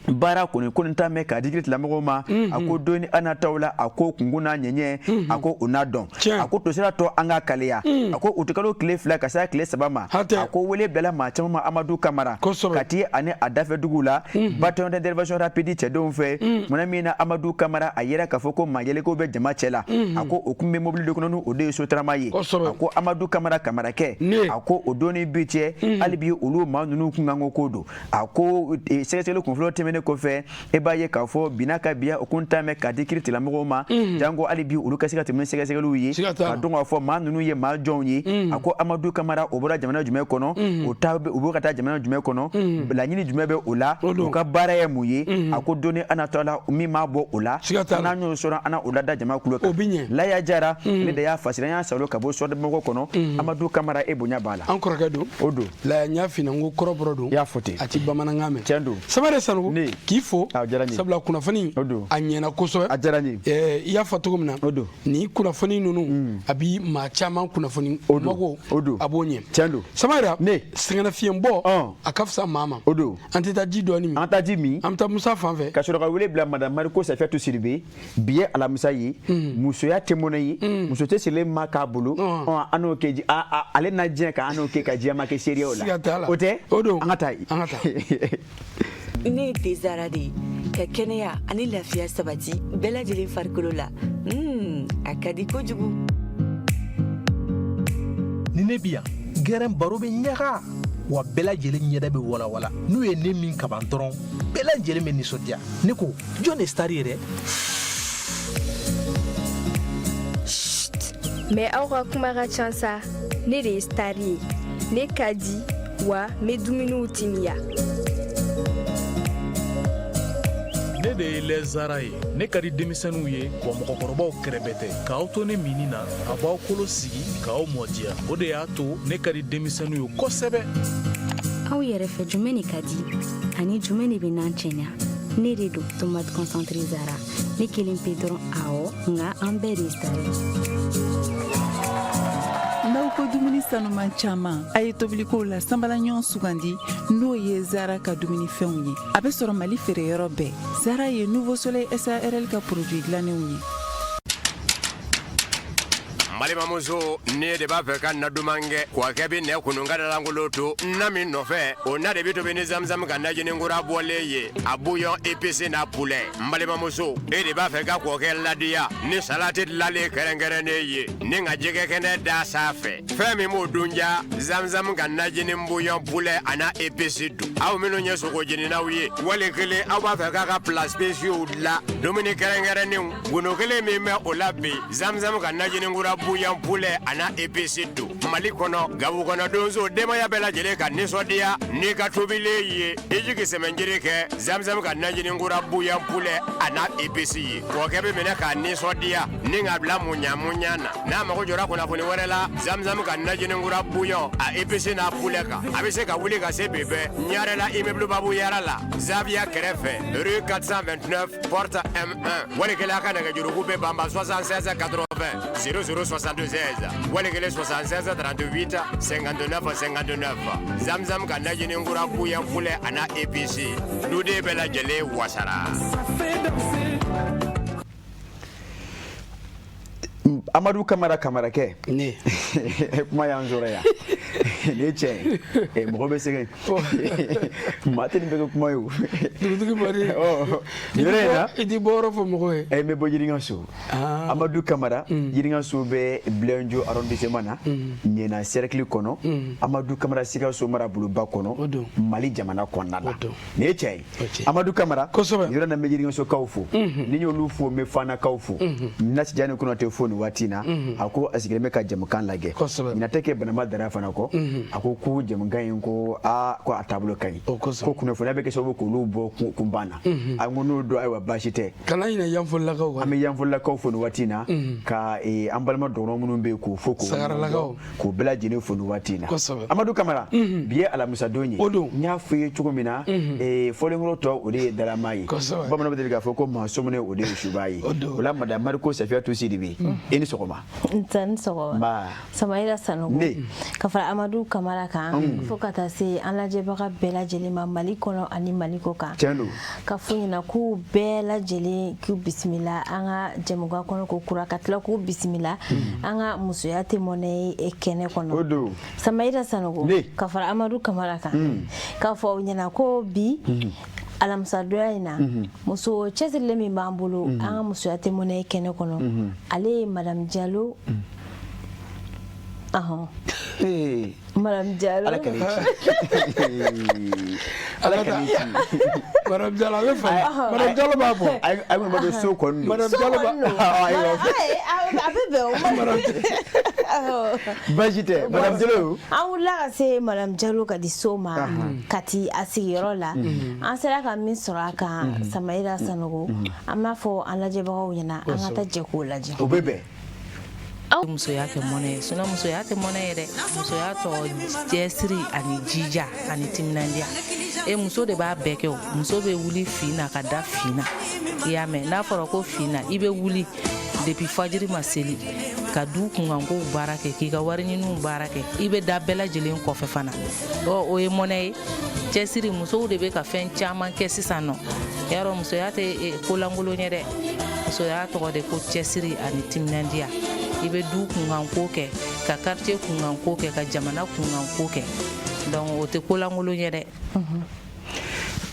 baara kɔni ko nin t'a mɛn k'a di kiiritigɛlamɔgɔw ma. A ko don ni an nataw la, a ko kunkun n'a ɲɛɲɛ, a ko o n'a dɔn. A ko tosira tɔ an ka kaleya. A ko utikalo tile 2 ka se 3 ma, a ko wele bilala maa caman ma. Amadu Amadu Kamara Kati ani a dafɛdugu la bataillon d'intervention rapide cɛdenw fɛ munna min na Amadu Kamara a yera k'a fɔ ko maa yɛlɛkow bɛ jama cɛ la a ko o kun bɛ mobili de kɔnɔ ni o de ye Sotrama ye a ko Amadu Kamara Kamarakɛ a ko o don ni bi cɛ hali bi olu maa ninnu kunkanko ko don a ko sɛgɛsɛgɛli kunfɔlɔ tɛmɛnen kɔfɛ e b'a ye k'a fɔ bina ka biya o kun ta mɛn k'a di kiiritigɛlamɔgɔw ma janko hali bi olu ka se ka tɛmɛ ni sɛgɛsɛgɛliw ye ka dɔn k'a fɔ maa ninnu ye maa jɔnw ye a ko Amadu Kamara o bɔra jamana jumɛn kɔnɔ o ta u bɛ ka taa jamana jumɛn kɔnɔ laɲini jumɛn bɛ o la u ka baara ye mun ye a ko don n'a nataw la min maa bɔ o la n'an y'o sɔrɔ an na o lada jama kulo kan Laya Jara ne de y'a fasiri an y'a salo ka bɔ Soir de Bamako kɔnɔ Amadu Kamara e bonya b'a la an kɔrɔkɛ don o don Laya n y'a f'i ɲɛna n ko kɔrɔbɔrɔ don i y'a fɔ ten a ti bamanankan mɛn tiɲɛ don Samare Sanogo ne k'i fo a diyara n ye sabula kunnafoni o don a ɲɛna kosɛbɛ a diyara n ye i y'a fɔ cogo min na o don nin kunnafoni ninnu a bi maa caman kunnafoni mago o don a b'o ɲɛ tiɲɛ don Samara ne sɛgɛnnafiɲɛbɔ a ka fisa maa ma o don an tɛ taa ji dɔɔni min an taa ji min an bɛ taa Musa fan fɛ ka sɔrɔ ka wele bila madame Mariko Safiyatu Sidibe bi ye alamisa ye musoya tɛ mɔnɛ ye muso tɛ sirilen ma k'a bolo an n'o kɛ ale na diɲɛ kan an n'o kɛ ka diɲɛ ma kɛ seereya o la o tɛ o don an ka taa yen an ka taa ne ye Tezara de ye ka kɛnɛya ani lafiya sabati bɛɛ lajɛlen farikolo la a ka di kojugu ni ne bi yan gɛrɛn baro bɛ ɲaga wa bɛɛ lajɛlen ɲɛda bɛ walawala n'u ye ne min kaban dɔrɔn bɛɛ lajɛlen bɛ nisɔndiya ne ko jɔn de star ye dɛ mais aw ka kuma ka ca sa ne de ye star ye ne ka di wa n bɛ dumuniw timiya ne de ye lɛzara ye ne ka di denmisɛnninw ye wa mɔgɔkɔrɔbaw kɛrɛbɛ tɛ k'aw to ne minni na a b'aw kolo sigi k'aw mɔdiya o de y'a to ne ka di denmisɛnninw ye kosɛbɛ aw yɛrɛ fɛ jumɛn de ka di ani jumɛn de bɛ nan cɛɲa ne de don tomate concentré zara ne kelen pe dɔrɔn awɔ nka an bɛɛ de ye star ye n'aw ko dumuni sanuman caman a ye tobilikow la sanbalaɲɔgɔn sugandi n'o ye zara ka dumunifɛnw ye a bɛ sɔrɔ mali feereyɔrɔ bɛɛ zara ye nouveau soleil sarl ka produit dilannenw ye n balimamuso ne de b'a fɛ ka na duman kɛ kɔkɛ bɛ nɛ kunun ka dalankolon to na min nɔfɛ o na de bɛ tobi ni zamzam ka najinin kura bɔlen ye a bouillon épice n'a poulet n balimamuso e de b'a fɛ ka kɔkɛ ladiya ni salati dilanlen kɛrɛnkɛrɛnnen ye ni ka jɛgɛ kɛnɛ da sanfɛ fɛn min b'o dun ja zamzam ka najinin bouillon poulet a n'a épice don aw minnu ye sogo jeninaw ye wali kelen aw b'a fɛ k'a ka plats spéciaux dilan dumuni kɛrɛnkɛrɛnnenw gundo kelen min bɛ o la bi zamzam ka najinin kura bouillon poulet a n'a épice don mali kɔnɔ gabu kɔnɔ donso denbaya bɛɛ lajɛlen ka nisɔndiya n'i ka tobilen ye i jigi sɛmɛnjiri kɛ zamzam ka najinin kura bouillon poulet a n'a épice ye kɔkɛ bɛ minɛ k'a nisɔndiya ni k'a bila muɲa muɲa na n'a mago jɔra kunnafoni wɛrɛ la zamzam ka najinin kura bouillon a épice n'a poulet kan a bɛ se ka wuli ka se bi bɛɛ ɲarela immeuble babu yara la zaviya kɛrɛfɛ rue 429 porte M1 wali kelen a ka nɛgɛjuruku bɛ banba 76 80 00 76 wali kelen 76 38 59 59 zamzam ka najinin kura bouillon poulet a n'a épice duden bɛɛ lajɛlen wasara. Amadu Kamara Kamarakɛ ne kuma y'an sɔrɔ yan nin ye tiɲɛ ye mɔgɔ bɛ sɛgɛn maa tɛ nin bɛɛ kɛ kuma ye o dugutigi bɔri nin yɔrɔ in na i t'i bɔyɔrɔ fɔ mɔgɔw ye n bɛ bɔ Yiriŋaso Amadu Kamara Yiriŋaso bɛ Bilenjo arrondissement na Ɲɛna cercle kɔnɔ Amadu Kamara Sikaso maraboloba kɔnɔ Mali jamana kɔnɔna la nin ye tiɲɛ ye Amadu Kamara kosɛbɛ nin yɔrɔ in na n bɛ Yiriŋasokaw fo ni n y'olu fo n bɛ Fanakaw fo Nasijan Konate fo nin waati in na a ko a sigilen bɛ ka jɛmukan lajɛ ɲinɛ tɛ kɛ Banama Dara fana kɔ a ko ko jɛmukan in ko aa ko a taabolo ka ɲi ko kunnafoniya bɛ kɛ sababu k'olu bɔ kunban na an ko n'o don ayiwa baasi tɛ kana ɲinɛ Yanfolilakaw kɔ an bɛ Yanfolilakaw fo nin waati in na ka an balima dɔgɔnɔ minnu bɛ yen k'u fo k'u Sagaralakaw k'u bɛɛ lajɛlen fo nin waati in na Amadu Kamara bi ye alamisadon ye o don n y'a fɔ i ye cogo min na fɔlenkɔrɔ tɔ o de ye dalama ye bamananw bɛ deli k'a fɔ ko maa sɔminen o de ye suba ye o la madame Mariko Safiyatu Sidibe i ni sɔgɔma Nta ni sɔgɔma nba Samayila Sanogo ne ka fara Amadu Kamara kan, fo ka taa se an lajɛbaga bɛɛ lajɛlen ma Mali kɔnɔ ani Mali kɔ kan. Tiɲɛ don. Ka fɔ ɲɛna k'u bɛɛ lajɛlen k'u bisimila an ka jɛmukan kɔnɔ ko kura, ka tila k'u bisimila an ka musoya tɛ mɔnɛ ye kɛnɛ kɔnɔ. O don. Samayira Sanogo, ka fara Amadu Kamara kan, k'a fɔ aw ɲɛna ko bi alamisadonya in na, muso cɛsirilen min b'an bolo an ka musoya tɛ mɔnɛ ye kɛnɛ kɔnɔ, ale ye Madame Jalo. Ahɔn, Madame Jalo. Ala ka ne ci, Ala ka ne ci. Madame Jalo, a bɛ faamu. Madame Jalo b'a fɔ. Ayi, kɔni b'a dɔn so kɔni don. Madame Jalo b'a Ayiwa. A bɛ bɛn o. Baasi tɛ, Madame Jalo. An wulila ka se Madame Jalo ka di so ma Kati, a sigiyɔrɔ la. An sera ka min sɔrɔ a kan, Samayira Sanogo, an b'a fɔ an lajɛbagaw ɲɛna, an ka taa jɛ k'o lajɛ. O bɛ bɛn. Musoya kɛ mɔnɛ ye, sinon musoya tɛ mɔnɛ ye dɛ. Musoya tɔgɔ cɛsiri ani jija ani timinandiya. E muso de b'a bɛɛ kɛ. O muso bɛ wuli fin na ka da fin na, i y'a mɛn? N'a fɔra ko fin na, i bɛ wuli depuis fajiri ma seli ka du kunkankow baara kɛ, k'i ka wari ɲiniw baara kɛ, i bɛ da bɛɛ lajɛlen kɔfɛ fana. Ɔ, o ye mɔnɛ ye. Cɛsiri, musow de bɛ ka fɛn caman kɛ sisan nɔ. Yarɔ, musoya tɛ kolankolon ye dɛ. Musoya tɔgɔ de ko cɛsiri ani timinandiya. I bɛ du kunkanko kɛ, ka quartier kunkanko kɛ, ka jamana kunkanko kɛ, donc o tɛ kolankolon ye dɛ.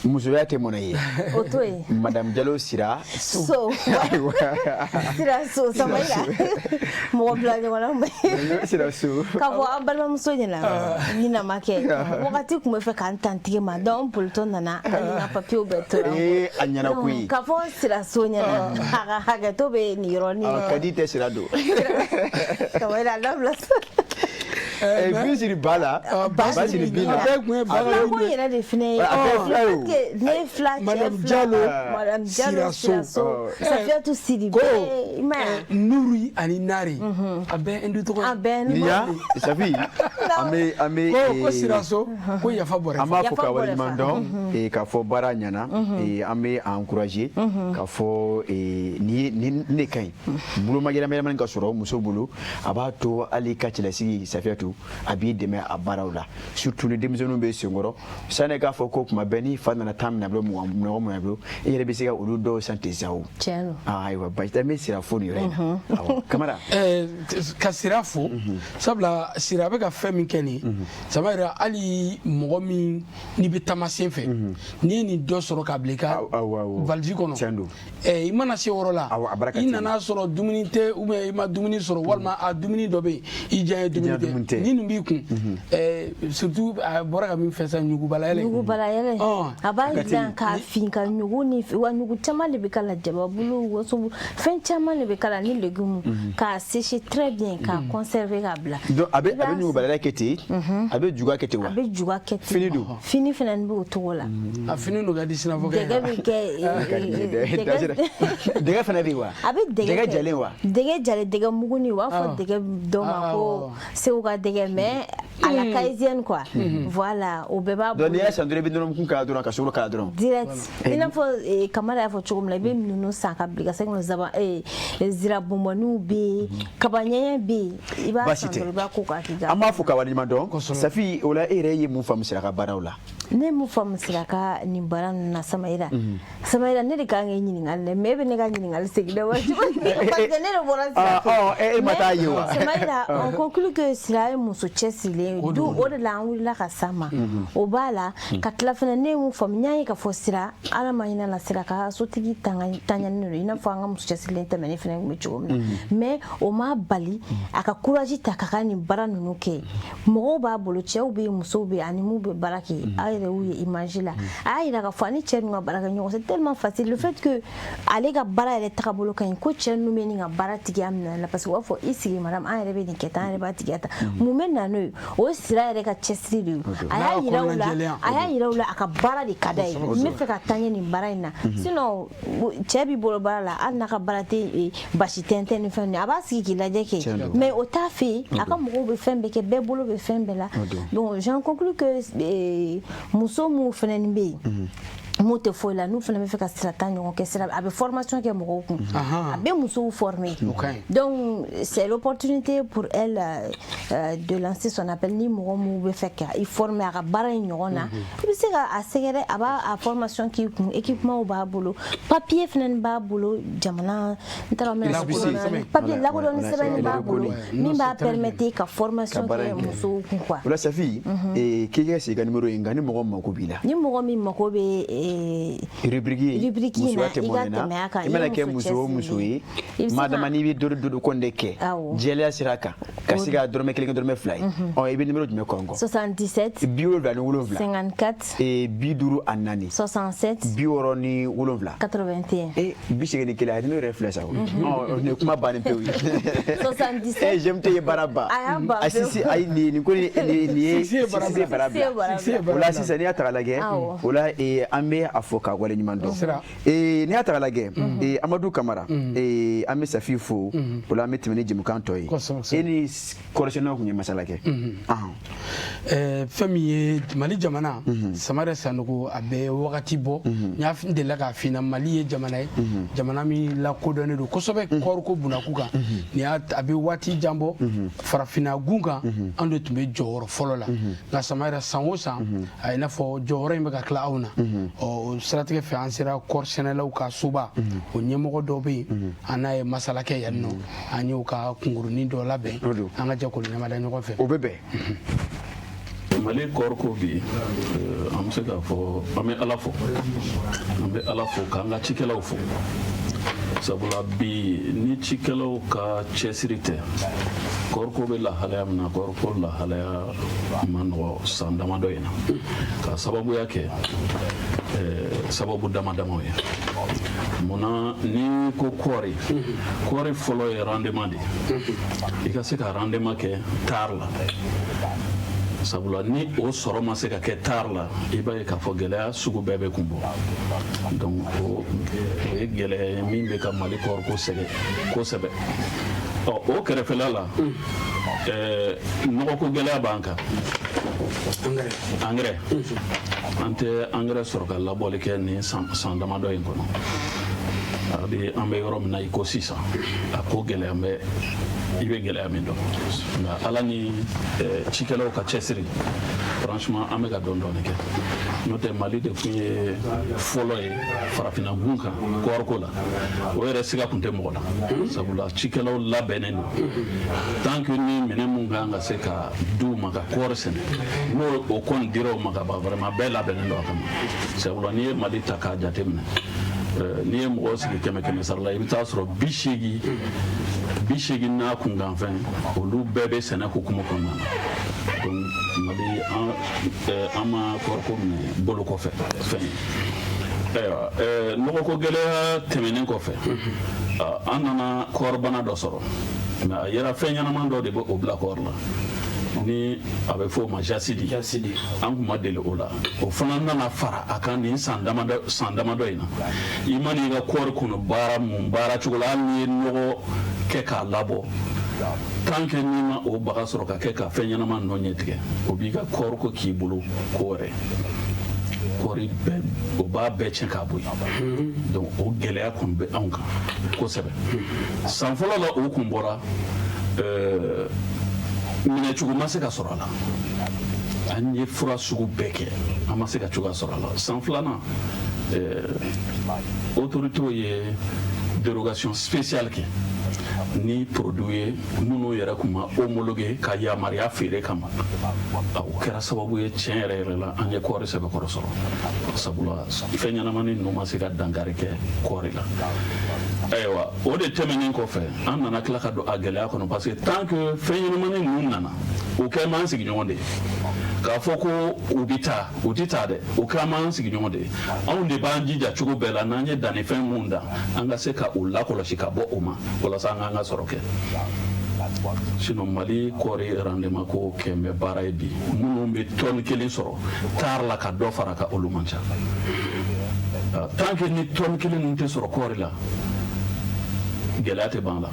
Musoya tɛ mɔnɛ ye. O to yen. Madame Jalo sira so. Sira so, Samayira, mɔgɔ bila ɲɔgɔn na. Sira so. K'a fɔ an balimamuso ɲɛna, ɲinan ma kɛ, wagati tun bɛ fɛ k'an tantige ma, donc n bolitɔ nana, hali n ka papiyew bɛɛ tora. Ee, a ɲɛna koyi. K'a fɔ sira so ɲɛna, a ka hakɛto bɛ nin yɔrɔnin. Kadi tɛ sira don. Samayira, a dabila. Bin siri ba la, ba siri bin na. A bɛɛ kun ye ba. Ko yɛrɛ de fɛnɛ ye. A bɛɛ fila ye o. Ne fila, cɛ. Madame Fila. Jalo. Madame Jalo. Sira So. Sira So, Safiyatu Sidibe. Ko I ma ye. Nuri ani Nari, a bɛɛ hindu tɔgɔ ye. A bɛɛ. Nin ya Safi, an bɛ Ko Sira So, ko yafa bɔra. An b'a fɔ ka Yafa bɔra. waleɲuman dɔn k'a fɔ baara ɲɛna. An bɛ a encourager k'a fɔ nin de ka ɲi, boloma yɛlɛma yɛlɛmani ka sɔrɔ muso bolo. A b'a to hali ka cɛlasigi, Safiyatu, a b'i dɛmɛ a baaraw la, surtout ni denmisɛnninw bɛ senkɔrɔ. Sani k'a fɔ ko kuma bɛɛ ni fa nana 10 minɛ a bolo, 20 minɛ minɛ a bolo, e yɛrɛ bɛ se ka olu dɔw san ten sa o. Tiɲɛ don. Ayiwa, basi tɛ, n bɛ sira fo nin yɔrɔ in na. Awɔ, Kamara. Ka Sira fo, sabula Sira bɛ ka fɛn min kɛ nin ye, Samayira, hali mɔgɔ min n'i bɛ taama sen fɛ, n'i ye nin dɔ sɔrɔ k'a bila i ka valise kɔnɔ, Tiɲɛ don. I mana se yɔrɔ la, Awɔ, a baraka i tɛ. nana sɔrɔ dumuni tɛ, ou bien i ma dumuni sɔrɔ, walima a dumuni dɔ bɛ yen, i diya ye dumuni dumuni tɛ tɛ. ni nin b'i kun, surtout a bɔra ka min fɛ sisan, ɲugubala yɛlɛ. Ɲugubala yɛlɛ. A b'a Ka dilan k'a fin ka ɲugu ni wa ɲugu caman de bɛ k'a la, jababulu, woso, fɛn caman de bɛ k'a la ni légumes, k'a sécher très bien, k'a conserver, k'a bila. Donc a bɛ I a b'a bɛ ɲugubalala kɛ ten, a bɛ juga kɛ ten wa? A bɛ juga kɛ ten. Fini don. Fini fana b'o cogo la. A fini don ka di sinafɔkɛ. Dɛgɛ bɛ kɛ. Ka di n ye dɛ. Dɛgɛ fana bɛ yen wa? A bɛ dɛgɛ Dɛgɛ kɛ. jalen wa? Dɛgɛ jalen, dɛgɛ muguni, u b'a fɔ dɛgɛ dɔ ma ko Segu ka dɛgɛ, mais à la kayesienne quoi. Voilà, o bɛɛ b'a Donc n'i bolo. y'a san dɔrɔn, i bɛ nɔnɔmugu k'a la dɔrɔn, ka sukaro k'a la dɔrɔn. Direct, i n'a fɔ Kamara y'a fɔ cogo min na, i bɛ ninnu san ka bila i ka sac kɔnɔ, zaban, zira bɔnbɔnniw bɛ yen, kaba ɲɛɲɛ bɛ yen, i b'a Baasi san tɛ. dɔrɔn, i b'a ko k'a k'i ka. An b'a fɔ ka waleɲuman dɔn. Safi, o la e yɛrɛ ye mun faamu Sira ka baaraw la? Ne ye mun faamu Sira ka nin baara ninnu na, Samayira? Samayira, ne de kan k'e ɲininkali dɛ, mais e bɛ ne ka ɲininkali segin dɛ wa, parce que ne de bɔra Sira fɛ. Ah, ɔ, e ma taa ye wa? Samayira, on conclut que Sira ye muso cɛsirilen ye, du o de la an wulila ka s'a ma. O b'a la ka tila fana, ne ye mun faamu, n y'a ye k'a fɔ Sira, Ala ma hinɛ la, Sira ka sotigi taɲanen don, i n'a fɔ an ka muso cɛsirilen tɛmɛnen fana tun bɛ cogo min na, mais o m'a bali a ka courage ta k'a ka nin baara ninnu kɛ. Mɔgɔw b'a bolo, cɛw bɛ yen, musow bɛ yen, ani mun bɛ baara kɛ, aw yɛrɛ y'u ye image la. A y'a yira k'a fɔ ani cɛ ninnu ka baara kɛ ɲɔgɔn, c'est tellement facile, le fait que ale ka baara yɛrɛ tagabolo ka ɲi, ko cɛ ninnu bɛ nin ka baara tigiya minɛ la, parce que u b'a fɔ i sigi madame, an yɛrɛ bɛ nin kɛ tan, an yɛrɛ b'a tigiya ta. Mun bɛ na n'o ye? O ye Sira yɛrɛ ka cɛsiri de ye. A y'a yira u la, a y'a yira u la, a ka baara de ka d'a ye, n bɛ fɛ ka taa ɲɛ nin baara in na. Sinon cɛ b'i bolo baara la, hali n'a ka baara tɛ basi tɛntɛn ni fɛn ninnu, a b'a sigi k'i lajɛ kɛ, mais o t'a fɛ yen. A ka mɔgɔw bɛ fɛn bɛɛ kɛ, bɛɛ bolo bɛ fɛn bɛɛ la. Donc j'en conclus que muso mun fɛnɛ bɛ yen Mun tɛ foyi la, n'u fana bɛ fɛ ka sira ta ɲɔgɔn kɛ, sira a bɛ formation kɛ mɔgɔw kun, a bɛ musow former. Donc c'est l'opportunité pour elle de lancer son appel. Ni mɔgɔ min bɛ fɛ ka i former a ka baara in ɲɔgɔn na, i bɛ se ka a sɛgɛrɛ, a b'a a formation k'i kun. Équipement b'a bolo, papier fana b'a bolo, jamana n t'a dɔn n bɛna papier lakodɔnni sɛbɛnni b'a bolo min b'a permettre ka formation kɛ musow kun quoi. O la, Safi, k'i ka sigi ka numéro ye, nka ni mɔgɔ mako b'i la? Ni mɔgɔ min mako bɛ rubrique rubrique in na, i ka tɛmɛ a kan. I mana kɛ muso o muso ye, madama, n'i bɛ dodo dodo kɔnde kɛ jɛlenya sira kan, ka se ka dɔrɔmɛ kelen kɛ dɔrɔmɛ fila ye, ɔ, i bɛ numéro jumɛn kɔ kɔ? 77. 77. 54. 54. 67. 67. 81. E 81, a ye numéro yɛrɛ filɛ sa o. Ɔ, nin kuma bannen pewu. 77. E GMT ye baara ban. A y'a ban. A sisi, ayi, nin ko nin ye sisi ye baara bila. O la sisan, n'i y'a ta k'a lajɛ, o la an bɛ a fɔ k'a waleɲuman dɔn. N'i y'a ta k'a lajɛ, Amadu Kamara, an bɛ Safi fo. O la an bɛ tɛmɛ ni jɛmukan tɔ ye. E ni kɔrɔsɛnɛw tun ye masala kɛ. Fɛn min ye Mali jamana, Samara Sanogo, a bɛ wagati bɔ, n y'a n delila k'a f'i ɲɛna, Mali ye jamana ye, jamana min lakodɔnnen don kosɛbɛ kɔɔriko bunakun kan. Nin y'a a bɛ waati jan bɔ, farafinna gun kan, an de tun bɛ jɔyɔrɔ fɔlɔ la. Nka Samara, san o san, a ye n'a fɔ jɔyɔrɔ in bɛ ka tila anw na. Ɔ, o siratigɛ fɛ, an sera kɔɔri sɛnɛlaw ka soba, o ɲɛmɔgɔ dɔ bɛ yen, an n'a ye masala kɛ yan nɔ. An y'o ka kunkurunin dɔ labɛn, an ka jɛ k'olu ɲamada ɲɔgɔn fɛ. O bɛ bɛn. Mali kɔɔriko bi, an bɛ se k'a fɔ an bɛ Ala fo, an bɛ Ala fo k'an ka cikɛlaw fo, sabula bi ni cikɛlaw ka cɛsiri tɛ, kɔɔriko bɛ lahalaya min na, kɔɔriko lahalaya ma nɔgɔ san damadɔ in na, ka sababuya kɛ sababu dama damaw ye. Munna ni ko kɔɔri, kɔɔri fɔlɔ ye rendement de ye, i ka se ka rendement kɛ taari la, sabula ni o sɔrɔ ma se ka kɛ taari la, i b'a ye k'a fɔ gɛlɛya sugu bɛɛ bɛ kun bɔ. Donc o ye gɛlɛya ye min bɛ ka Mali kɔɔriko sɛgɛn kosɛbɛ. Ɔ, o kɛrɛfɛla la, nɔgɔko gɛlɛya b'an kan. Angɛrɛ, an tɛ angɛrɛ sɔrɔ ka labɔli kɛ nin san damadɔ in kɔnɔ. A bɛ an bɛ yɔrɔ min na i ko sisan, a ko gɛlɛya bɛ, i bɛ gɛlɛya min dɔn, nka Ala ni cikɛlaw ka cɛsiri, franchement, an bɛ ka dɔɔni dɔɔni kɛ. N'o tɛ, Mali de tun ye fɔlɔ ye farafinna gun kan kɔɔriko la. O yɛrɛ siga tun tɛ mɔgɔ la, sabula cikɛlaw labɛnnen don. Tant que ni minɛn mun kan ka se ka d'u ma ka kɔɔri sɛnɛ, n'o o kɔni dira o ma ka ban, vraiment bɛɛ labɛnnen don a kama. Sabula n'i ye Mali ta k'a jateminɛ, n'i ye mɔgɔw sigi kɛmɛ kɛmɛ sara la, i bɛ taa sɔrɔ 80, 80 n'a kunkanfɛn, olu bɛɛ bɛ sɛnɛ hukumu kɔnɔna na. Donc Mali, an ma kɔɔriko minɛ bolo kɔfɛ fɛn ye. Ayiwa, nɔgɔko gɛlɛya tɛmɛnen kɔfɛ, an nana kɔɔribana dɔ sɔrɔ. Mais a yɛrɛ fɛn ɲɛnama dɔ de bɛ o bila kɔɔri la, ni a bɛ fɔ o ma jasidi. An kun ma deli o la, o fana nana fara a kan nin san damadɔ, san damadɔ in na. I mana i ka kɔɔri kɔnɔ baara mun baara cogo la, hali n'i ye nɔgɔ kɛ k'a labɔ, tant que n'i ma o baga sɔrɔ ka kɛ ka fɛn ɲɛnama ninnu ɲɛ tigɛ, o b'i ka kɔɔri ko k'i bolo ko wɛrɛ, kɔɔri bɛɛ, o b'a bɛɛ tiɲɛ k'a bɔ yen. Donc o gɛlɛya kun bɛ anw kan kosɛbɛ. San fɔlɔ la, o kun bɔra, minɛcogo ma se ka sɔrɔ a la. An ye fura sugu bɛɛ kɛ, an ma se ka cogoya sɔrɔ a la. San filanan, autorités ye dérogation spéciale kɛ ni produit ye minnu yɛrɛ kun ma homologué ka yamaruya feere kama. O kɛra sababu ye, tiɲɛ yɛrɛ yɛrɛ la, an ye kɔɔri sɛbɛkɔrɔ sɔrɔ, sabula fɛn ɲɛnamani ninnu ma se ka dankari kɛ kɔɔri la. Ayiwa, o de tɛmɛnen kɔfɛ, an nana tila ka don a gɛlɛya kɔnɔ, parce que tant que fɛn ɲɛnamani ninnu nana, o kɛ m'an sigiɲɔgɔn de ye. K'a fɔ ko u bɛ taa, u tɛ taa dɛ, o kɛ m'an sigiɲɔgɔn de ye. Anw de b'an jija cogo bɛɛ la, n'an ye dannifɛn mun dan, an ka se ka u lakɔlɔsi ka bɔ o ma, walasa an k'an ka sɔrɔ kɛ. Sinon Mali kɔɔri rendement ko kɛ bɛ baara ye bi, minnu bɛ tɔni kelen sɔrɔ taari la ka dɔ fara kan, olu man ca. Tant que ni tɔni kelen ninnu tɛ sɔrɔ kɔɔri la, gɛlɛya tɛ ban la.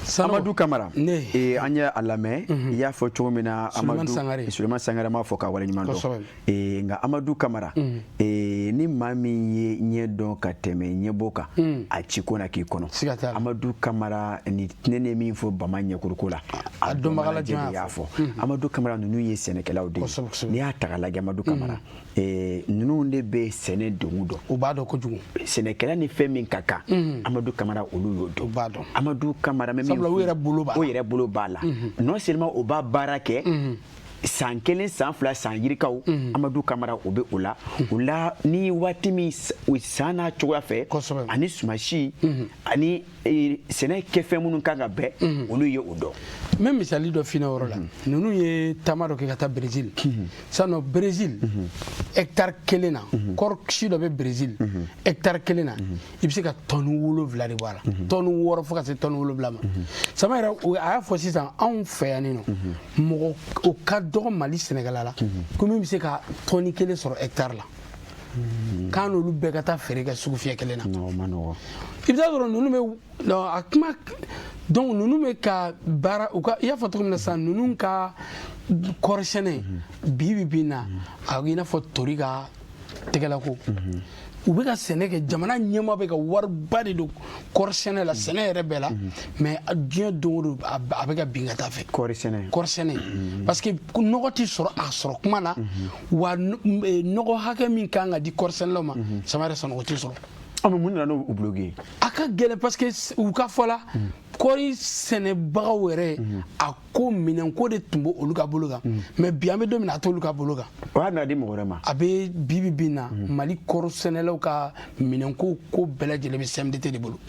Amadu Kamara, an ye a lamɛn, i y'a fɔ cogo min na, Amadu Sulemani Sangare m'a fɔ k'a waleɲuman dɔn. Nka Amadu Kamara, ni maa min ye ɲɛ dɔn ka tɛmɛ ɲɛbɔ kan, a ci ko na k'i kɔnɔ. Amadu Kamara, ni ne ye min fɔ Bama ɲɛkuruko la, a dɔnbagala jɛ de y'a fɔ. Amadu Kamara, ninnu ye sɛnɛkɛlaw de ye. N'i y'a ta k'a lajɛ, Amadu Kamara, ninnu de bɛ sɛnɛ degun dɔn. U b'a dɔn kojugu. Sɛnɛkɛla ni fɛn min ka kan, Amadu Kamara, olu y'o dɔn. U b'a dɔn. Amadu Kamara, sabula u yɛrɛ bolo b'a la. O yɛrɛ bolo b'a la. Non seulement o b'a baara kɛ san 1, san 2, san yirikaw, Amadu Kamara, o bɛ o la. O la, ni waati min san n'a cogoya fɛ, ani sumasi ani sɛnɛ kɛfɛn minnu kan ka bɛn, olu ye o dɔn. N bɛ misali dɔ f'i ɲɛna o yɔrɔ la. Ninnu ye taama dɔ kɛ ka taa Brésil. Sisan Brésil, hectare 1 na, kɔɔri si dɔ bɛ Brésil, hectare 1 na, i bɛ se ka tɔni 7 de bɔ a la, tɔni 6 fo ka se tɔni 7 ma. Sama yɛrɛ a y'a fɔ sisan, anw fɛ yan nɔ, mɔgɔ o ka dɔgɔ Mali sɛnɛkɛla la ko min bɛ se ka tɔni 1 sɔrɔ hectare la, k'an n'olu bɛɛ ka taa feere kɛ sugu fiyɛ kelen na. I bɛ taa sɔrɔ ninnu bɛ a kuma, donc ninnu bɛ ka baara u ka, i y'a fɔ cogo min na sisan, ninnu ka kɔɔri sɛnɛ bi bi in na, a i n'a fɔ tori ka tɛgɛlako. U bɛ ka sɛnɛ kɛ, jamana ɲɛmaa bɛ ka wariba de don kɔɔri sɛnɛ la, sɛnɛ yɛrɛ bɛɛ la, mais diɲɛ don o don a bɛ ka bin ka taa fɛ. Kɔɔri sɛnɛ. Kɔɔri sɛnɛ, parce que nɔgɔ tɛ sɔrɔ a sɔrɔ kuma na, wa nɔgɔ hakɛ min kan ka di kɔɔri sɛnɛlaw ma, sama yɛrɛ sɔnɔgɔ tɛ sɔrɔ. Mais mun nana n'o bloqué? A ka gɛlɛn, parce que u ka fɔ la, kɔɔri sɛnɛbagaw yɛrɛ, a ko minɛnko de tun b'olu ka bolo kan, mais bi an bɛ don min na, a t'olu ka bolo kan. O y'a nana di mɔgɔ wɛrɛ ma. A bɛ bi bi in na, Mali kɔɔri sɛnɛlaw ka minɛnko ko bɛɛ lajɛlen bɛ CMDT de bolo.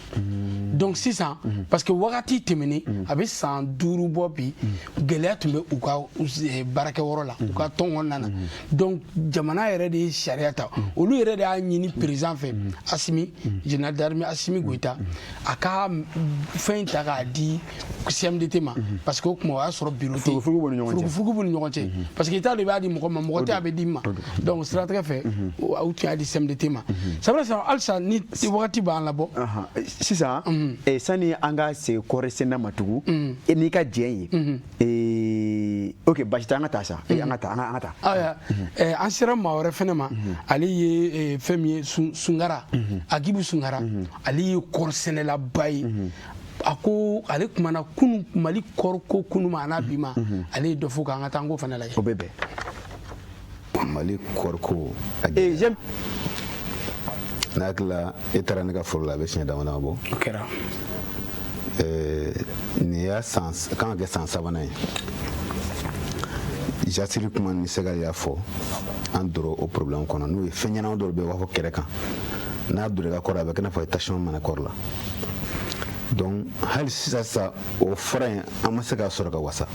Donc sisan, parce que wagati tɛmɛnen, a bɛ san 5 bɔ bi, gɛlɛya tun bɛ u ka baarakɛyɔrɔ la, u ka tɔn kɔnɔna na. Donc jamana yɛrɛ de ye sariya ta, olu yɛrɛ de y'a ɲini président fɛ, Asimi, général d'armée Asimi Goïta, a ka fɛn ta k'a di CMDT ma, parce que o tuma o y'a sɔrɔ bureau tɛ, furugufurugu b'u ni ɲɔgɔn cɛ, parce que i t'a dɔn i b'a di mɔgɔ ma, mɔgɔ tɛ a bɛ di ma. Donc siratigɛ fɛ, u tun y'a di CMDT ma. Sabula sisan halisa ni wagati b'an labɔ. Sisan, sani an ka se kɔɔri sɛnɛ ma tugun, n'i ka jɛn ye, ok, basi tɛ, an ka taa sa, an ka taa, an ka taa. Ayiwa, an sera maa wɛrɛ fɛnɛ ma, ale ye fɛn min ye, Sunkara, Agibu Sunkara, ale ye kɔɔri sɛnɛlaba ye. A ko ale kumana kunu Mali kɔɔri ko kunu ma, a n'a bi ma, ale ye dɔ fɔ k'an ka taa an k'o fana lajɛ. O bɛ bɛn. Mali kɔɔri ko a gɛlɛya. Ne hakili la, e taara ne ka foro la, a bɛ siɲɛ dama dama bɔ. O kɛra. Nin y'a san kan ka kɛ san 3nan ye. Jasiri kuma ni Segali y'a fɔ, an donna o problème kɔnɔ, n'o ye fɛn ɲɛnama dɔw bɛ yen, u b'a fɔ kɛrɛ kan, n'a donna i ka kɔɔri, a bɛ kɛ i n'a fɔ tasuma mana kɔɔri la. Donc hali sisan sisan, o fura in, an ma se k'a sɔrɔ ka wasa.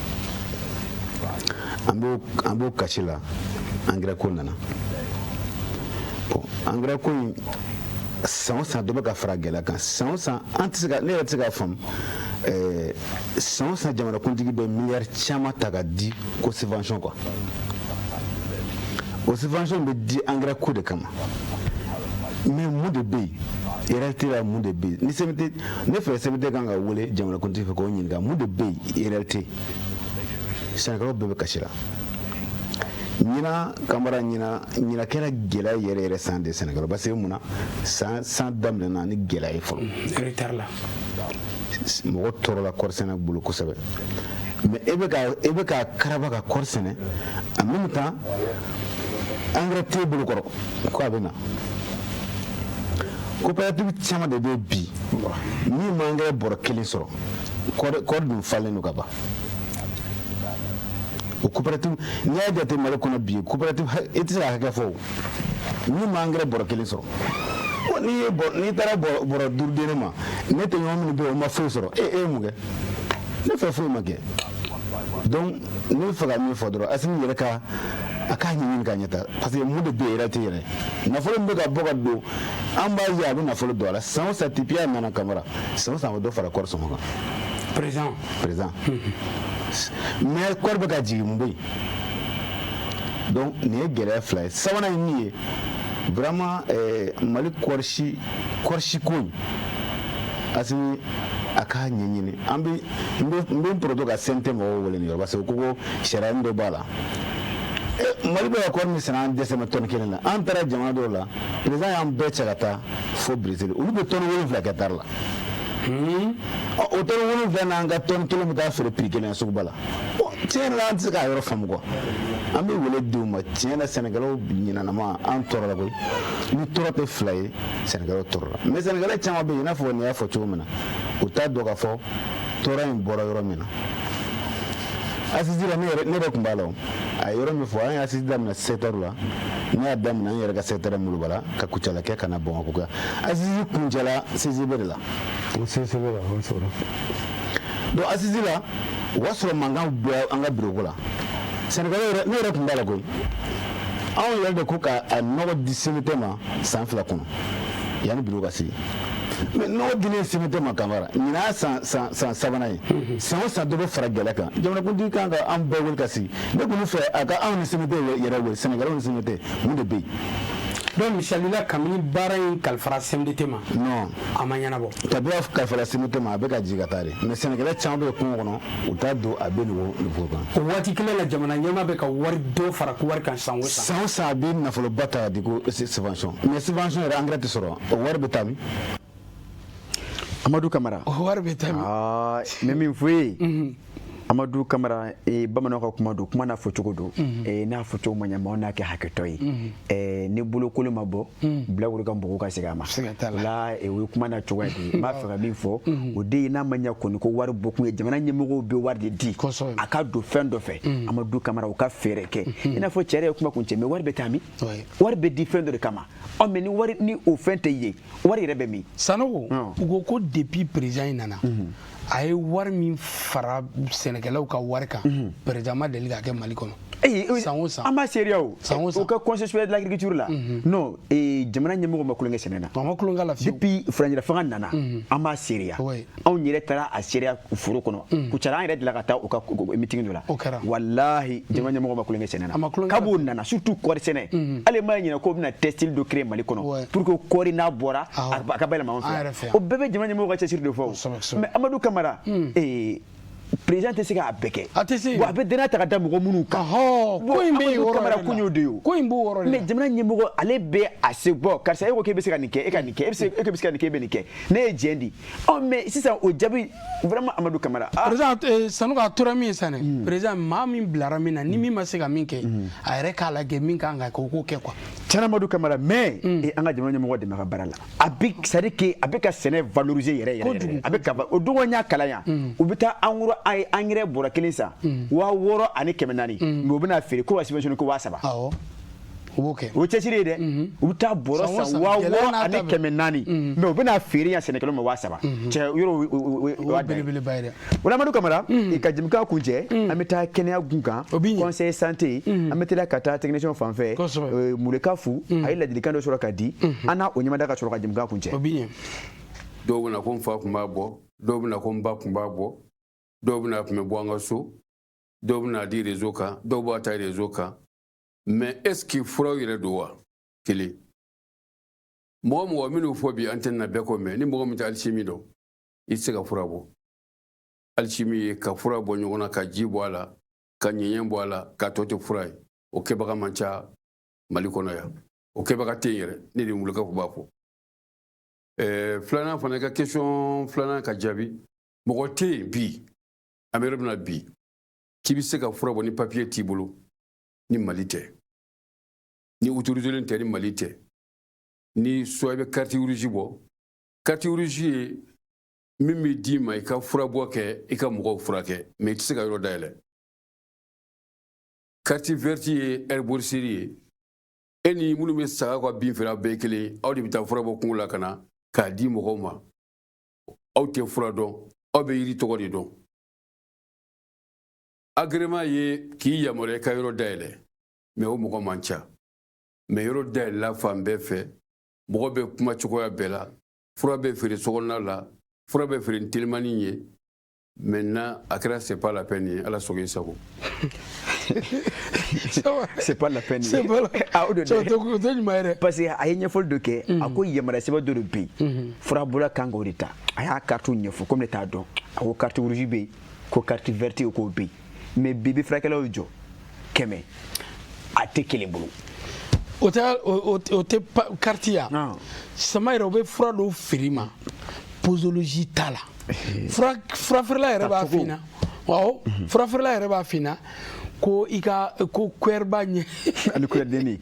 An b'o kasi la, engrais ko nana. Bon, engrais ko in, san o san dɔ bɛ ka fara gɛlɛya kan. San o san, an tɛ se ka, ne yɛrɛ tɛ se k'a faamu, san o san jamanakuntigi bɛ miliyari caman ta ka di ko subvention quoi. O subvention bɛ di engrais ko de kama. Mais mun de bɛ yen réalité la, mun de bɛ yen ni CMDT? Ne fɛ, CMDT kan ka wele jamanakuntigi fɛ k'o ɲininka mun de bɛ yen réalité. Sɛnɛkɛlaw bɛɛ bɛ kasi la. Ɲinan Kamara, ɲinan kɛra gɛlɛya yɛrɛ yɛrɛ san de sɛnɛkɛlaw, parce que mun na, san daminɛna ni gɛlɛya ye fɔlɔ. Retard la. Mɔgɔ tɔɔrɔla kɔɔri sɛnɛ bolo kosɛbɛ. Mais e bɛ ka karaba ka kɔɔri sɛnɛ, en même temps engrais t'e bolo kɔrɔ ko a bɛ na. Coopérative caman de bɛ bi min ma engrais bɔrɔ 1 sɔrɔ, kɔɔri dun falen don ka ban. O coopérative, n'i y'a jate Mali kɔnɔ bi, coopérative i tɛ se ka hakɛ fɔ o min ma engrais bɔrɔ 1 sɔrɔ. Ko n'i taara bɔrɔ 5 di ne ma, ne tɛ ɲɔgɔn minnu bɛ yen, o ma foyi sɔrɔ, e ye mun kɛ? Ne fɛ foyi ma kɛ. Donc ne bɛ fɛ ka min fɔ dɔrɔn, Asimi yɛrɛ ka a k'a ɲɛɲini k'a ɲɛta, parce que mun de bɛ yen réalité yɛrɛ, nafolo min bɛ ka bɔ ka don, an b'a ye a bɛ nafolo don a la san o san. Depuis a nana Kamara, san o san a bɛ dɔ fara kɔɔri sɔngɔ kan. Président. Mais kɔɔri bɛ ka jigin, mun bɛ yen? Donc nin ye gɛlɛya 2 ye. Sabanan ye min ye, vraiment, Mali kɔɔri si ko in, Asimi a k'a ɲɛɲini. An bɛ n bɛ n poroto ka CNT mɔgɔw wele nin yɔrɔ, parce que u ko ko sariya dɔ b'a la. Mali bɛ ka kɔɔri min sɛnɛ, an dɛsɛ bɛ tɔni kelen na. An taara jamana dɔw la, président y'an bɛɛ cɛ ka taa fo Brésil, olu bɛ tɔni 7 hectare la. O tɔni 7 n'an ka tɔni kelen bɛ taa feere prix kelen suguba la. Tiɲɛ yɛrɛ la, an tɛ se k'a yɔrɔ faamu quoi. An bɛ wele di u ma. Tiɲɛ na, sɛnɛkɛlaw ɲinanama, an tɔɔrɔla koyi. Ni tɔɔrɔ tɛ fila ye, sɛnɛkɛlaw tɔɔrɔla. Mais sɛnɛkɛla caman bɛ yen, i n'a fɔ nin y'a fɔ cogo min na, u t'a dɔn k'a fɔ tɔɔrɔ in bɔra yɔrɔ min na. Assise la, ne yɛrɛ tun b'a la. O a ye yɔrɔ min fɔ, an ye assise daminɛ secteur la. Ne y'a daminɛ an yɛrɛ ka secteur Molobala ka Kucala kɛ ka na Bamakɔ kɛ. Assise kuncɛla CCB de la. O CCB la, o sɔrɔ. Donc assise la, o y'a sɔrɔ mankan bɛ an ka bureau ko la. Sɛnɛkɛlaw yɛrɛ, ne yɛrɛ tun b'a la koyi. Anw yɛrɛ de ko ka a nɔgɔ di CMDT ma san 2 kɔnɔ yanni bureau ka sigi. Mais nɔgɔ dilen CMDT ma, Kamara, ɲinan y'a san sabanan ye. San o san, dɔ bɛ fara gɛlɛya kan. Jamanakuntigi kan ka an bɛɛ wele ka sigi. Ne kɔni fɛ, a ka anw ni CMDT yɛrɛ wele, sɛnɛkɛlaw ni CMDT, mun de bɛ yen? Donc misali la, kabini baara in kalifara CMDT ma, non, a ma ɲɛnabɔ. Kabini a kalifara CMDT ma, a bɛ ka jigin ka taa de. Mais sɛnɛkɛla caman bɛ kungo kɔnɔ, u t'a dɔn a bɛ nin kan. O waati kelen na, jamana ɲɛmaa bɛ ka wari dɔ fara wari kan san o san. San o san, a bɛ nafoloba ta ka di ko subvention. Mais subvention yɛrɛ, engrais tɛ sɔrɔ, o wari bɛ taa min? Amadu Kamara. O wari bɛ taa min? Aa, n bɛ min f'u ye, Amadu Kamara, bamananw ka kuma don, kuma n'a fɔcogo don. N'a fɔcogo ma ɲɛ, maaw n'a kɛ hakɛtɔ ye. Ni bolokolo ma bɔ, bilakoro ka npogo ka segin a ma. La, o ye kuma n'a cogoya de ye. N b'a fɛ ka min fɔ, o de ye, n'a ma ɲɛ kɔni ko wari bɔkun ye, jamana ɲɛmɔgɔw bɛ wari de di a ka don fɛn dɔ fɛ. Amadu Kamara, u ka fɛɛrɛ kɛ. I n'a fɔ cɛ yɛrɛ ye kuma kun cɛ, mais wari bɛ taa min? Wari bɛ di fɛn dɔ de kama. Ɔ, mais ni wari ni o fɛn tɛ ye, wari yɛrɛ bɛ min? Sanogo, u ko ko depuis président in nana, a ye wari min fara sɛnɛkɛlaw ka wari kan, président ma deli k'a kɛ Mali kɔnɔ. San o san. An b'a seereya o. San o san. O ka Conseil supérieur de l'agriculture la. Non, jamana ɲɛmɔgɔ ma tulonkɛ sɛnɛ na. A ma tulonkɛ la fiyewu. Depuis furancɛla fanga nana, an b'a seereya. Anw yɛrɛ taara a seereya foro kɔnɔ. Kucala, an yɛrɛ delila ka taa u ka meeting dɔ la. O kɛra. Walahi, jamana ɲɛmɔgɔ ma tulonkɛ sɛnɛ na. A ma tulonkɛ la. Kab'o nana, surtout kɔɔri sɛnɛ. Hali ma ɲinɛ k'o bɛna textile dɔ créer Mali kɔnɔ. Pour que kɔɔri n'a bɔra, a ka bayɛlɛma anw fɛ yan. O bɛɛ bɛ jamana ɲɛmɔgɔ ka cɛsiri de fɔ o. Mais Amadu Kamara, président tɛ se k'a bɛɛ kɛ. A tɛ se. Bon, a bɛ danaya ta ka da mɔgɔ minnu kan. Ko in bɛ yen yɔrɔ Kamara yɛrɛ la. Ko in y'o de ye o. Ko in b'o yɔrɔ de la. Mais jamana ɲɛmɔgɔ, ale bɛ a se bɔ, karisa, e ko k'e bɛ se ka nin kɛ, e ka nin kɛ, e bɛ se, e ko bɛ se ka nin kɛ, e bɛ nin kɛ. Ne ye jɛn di. Ɔ, mais sisan o jaabi, vraiment, Amadu Kamara. Président Sanogo, a tora min ye sisan dɛ, président, maa min bilara min na, ni min ma se ka min kɛ, a yɛrɛ k'a lajɛ min kan ka kɛ, o k'o kɛ quoi. Tiɲɛna, Amadu Kamara, mais an ka jamana ɲɛmɔgɔ dɛmɛ a ka baara la. A bɛ, c'est à dire que a bɛ ka sɛnɛ valoriser yɛrɛ yɛrɛ yɛrɛ. A bɛ ka o don, n y'a kalan yan. U bɛ taa angoro engrais bɔrɔ kelen san 6400, mais u bɛna feere ko ka subventionné ko 3000. Awɔ. U b'o kɛ. O cɛsiri ye dɛ. U bɛ taa bɔrɔ san 6400, mais u bɛna feere yan sɛnɛkɛlaw ma 3000. Cɛ, yɔrɔ o y'a belebeleba ye dɛ. O la, Amadu Kamara, ka jɛmukan kuncɛ, an bɛ taa kɛnɛya gun kan. Conseil santé, an bɛ teliya ka taa technicien fan fɛ. Muleka fu, a ye ladilikan dɔ sɔrɔ ka di an n'a o ɲɛmada ka sɔrɔ ka jɛmukan kuncɛ. O bɛ ɲɛ. Dɔw bɛna ko n fa tun b'a bɔ, dɔw bɛna ko n ba tun b'a bɔ, dɔw bɛna tun bɛ bɔ an ka so, dɔw bɛna di réseau kan, dɔw b'a ta réseau kan. Mais est ce que furaw yɛrɛ don wa? Kelen, mɔgɔ mɔgɔ minnu fɔ bi antenne na, bɛɛ ko mɛn, ni mɔgɔ min tɛ alchimie dɔn, i tɛ se ka fura bɔ. Alchimie ye ka fura bɔ ɲɔgɔn na, ka ji bɔ a la, ka ɲɛɲɛ bɔ a la, ka tɔ tɛ fura ye. O kɛbaga man ca Mali kɔnɔ yan, o kɛbaga tɛ yen yɛrɛ. Ne de Muleka b'a fɔ. Filanan fana, i ka question filanan ka jaabi, mɔgɔ tɛ yen bi, an bɛ yɔrɔ min na bi, k'i bɛ se ka fura bɔ ni papier t'i bolo ni Mali tɛ, ni autorisé tɛ ni Mali tɛ, ni soit i bɛ carte rouge bɔ. Carte rouge ye min bɛ d'i ma i ka furabɔ kɛ, i ka mɔgɔw furakɛ, mais i tɛ se ka yɔrɔ dayɛlɛ. Carte verte ye herboristerie ye. E ni minnu bɛ saga ka bin feere, aw bɛɛ ye kelen. Aw de bɛ taa fura bɔ kungo la ka na k'a di mɔgɔw ma. Aw tɛ fura dɔn, aw bɛ yiri tɔgɔ de dɔn. Agrément ye k'i yamaruya i ka yɔrɔ dayɛlɛ, mais o mɔgɔ man ca. Mais yɔrɔ dayɛlɛla fan bɛɛ fɛ, mɔgɔ bɛ kuma cogoya bɛɛ la, fura bɛ feere sokɔnɔna la, fura bɛ feere ni telimani ye. Maintenant a kɛra c'est pas la peine ye, Ala sago i sago. C'est pas la peine. C'est pas la Ah, o de O tɛ ɲuman ye dɛ. Parce que a ye ɲɛfɔli dɔ kɛ, a ko yamaruya sɛbɛn dɔ de bɛ yen, furabɔla kan k'o de ta. A y'a carte ɲɛfɔ, komi ne t'a dɔn. A ko carte rouge bɛ yen, ko carte verte k'o bɛ yen, mais bi bi furakɛlaw jɔ 100, a tɛ kelen bolo. O tɛ carte ya sama yɛrɛ, o bɛ fura dɔw feere i ma, posologie t'a la. Furafeerela yɛrɛ b'a f'i ɲɛna, awɔ, furafeerela yɛrɛ b'a f'i ɲɛna ko i ka ko cuillère ɲɛ. Ani cuillère denni.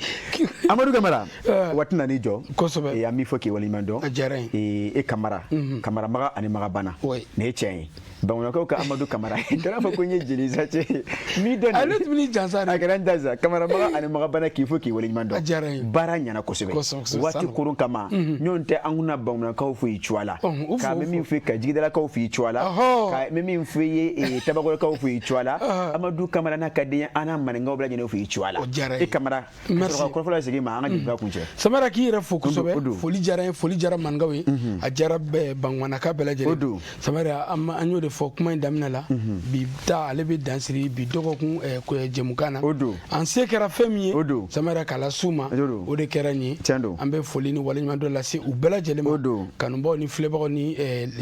Amadu Kamara, waati nan'i jɔ. Kosɛbɛ. An b'i fɔ k'i waleɲuman dɔn. A diyara n ye. E Kamara, Kamara Maga ani Magabana, nin ye tiɲɛ ye. Bamanankaw ka Amadu Kamara, kana fɔ ko n ye jeli sa cɛ min dɔn. Ale tun bɛ jansa de. A kɛra n jansa. Kamara Maga ani Magabana, k'i fɔ k'i waleɲuman dɔn. A diyara n ye. Baara ɲɛna kosɛbɛ. Waati koron kama, ɲɔgɔn tɛ, an kunna bamanankaw fo i cogoya la, k'a bɛ min fɔ ka jigidalakaw fo i cogoya la, ka bɛ min fɔ i ye tabakɔrɔkaw fo i cogoya la. Amadu Kamara n'a ka den, an n'a maninkaw bɛɛ lajɛlen fo i cogoya la. O diyara n ye. E Kamara, ka sɔrɔ ka kɔrɔfɔ lasegin ma, an ka jeliba kuncɛ. Samara, k'i yɛrɛ fo kosɛbɛ. Foli diyara n ye, foli diyara maninkaw ye, a diyara bangumanaka bɛɛ lajɛlen. O don. Samara, an y'o de fɔ kuma in daminɛ la, bi ta ale bɛ dan siri bi dɔgɔkun jɛmukan na. O don. An se kɛra fɛn min ye. O don. Samara, k'a las'u ma. O o de kɛra nin ye. Tiɲɛ don. An bɛ foli ni waleɲuman dɔ lase u bɛɛ lajɛlen ma. O don. Kanubaaw ni filɛbagaw ni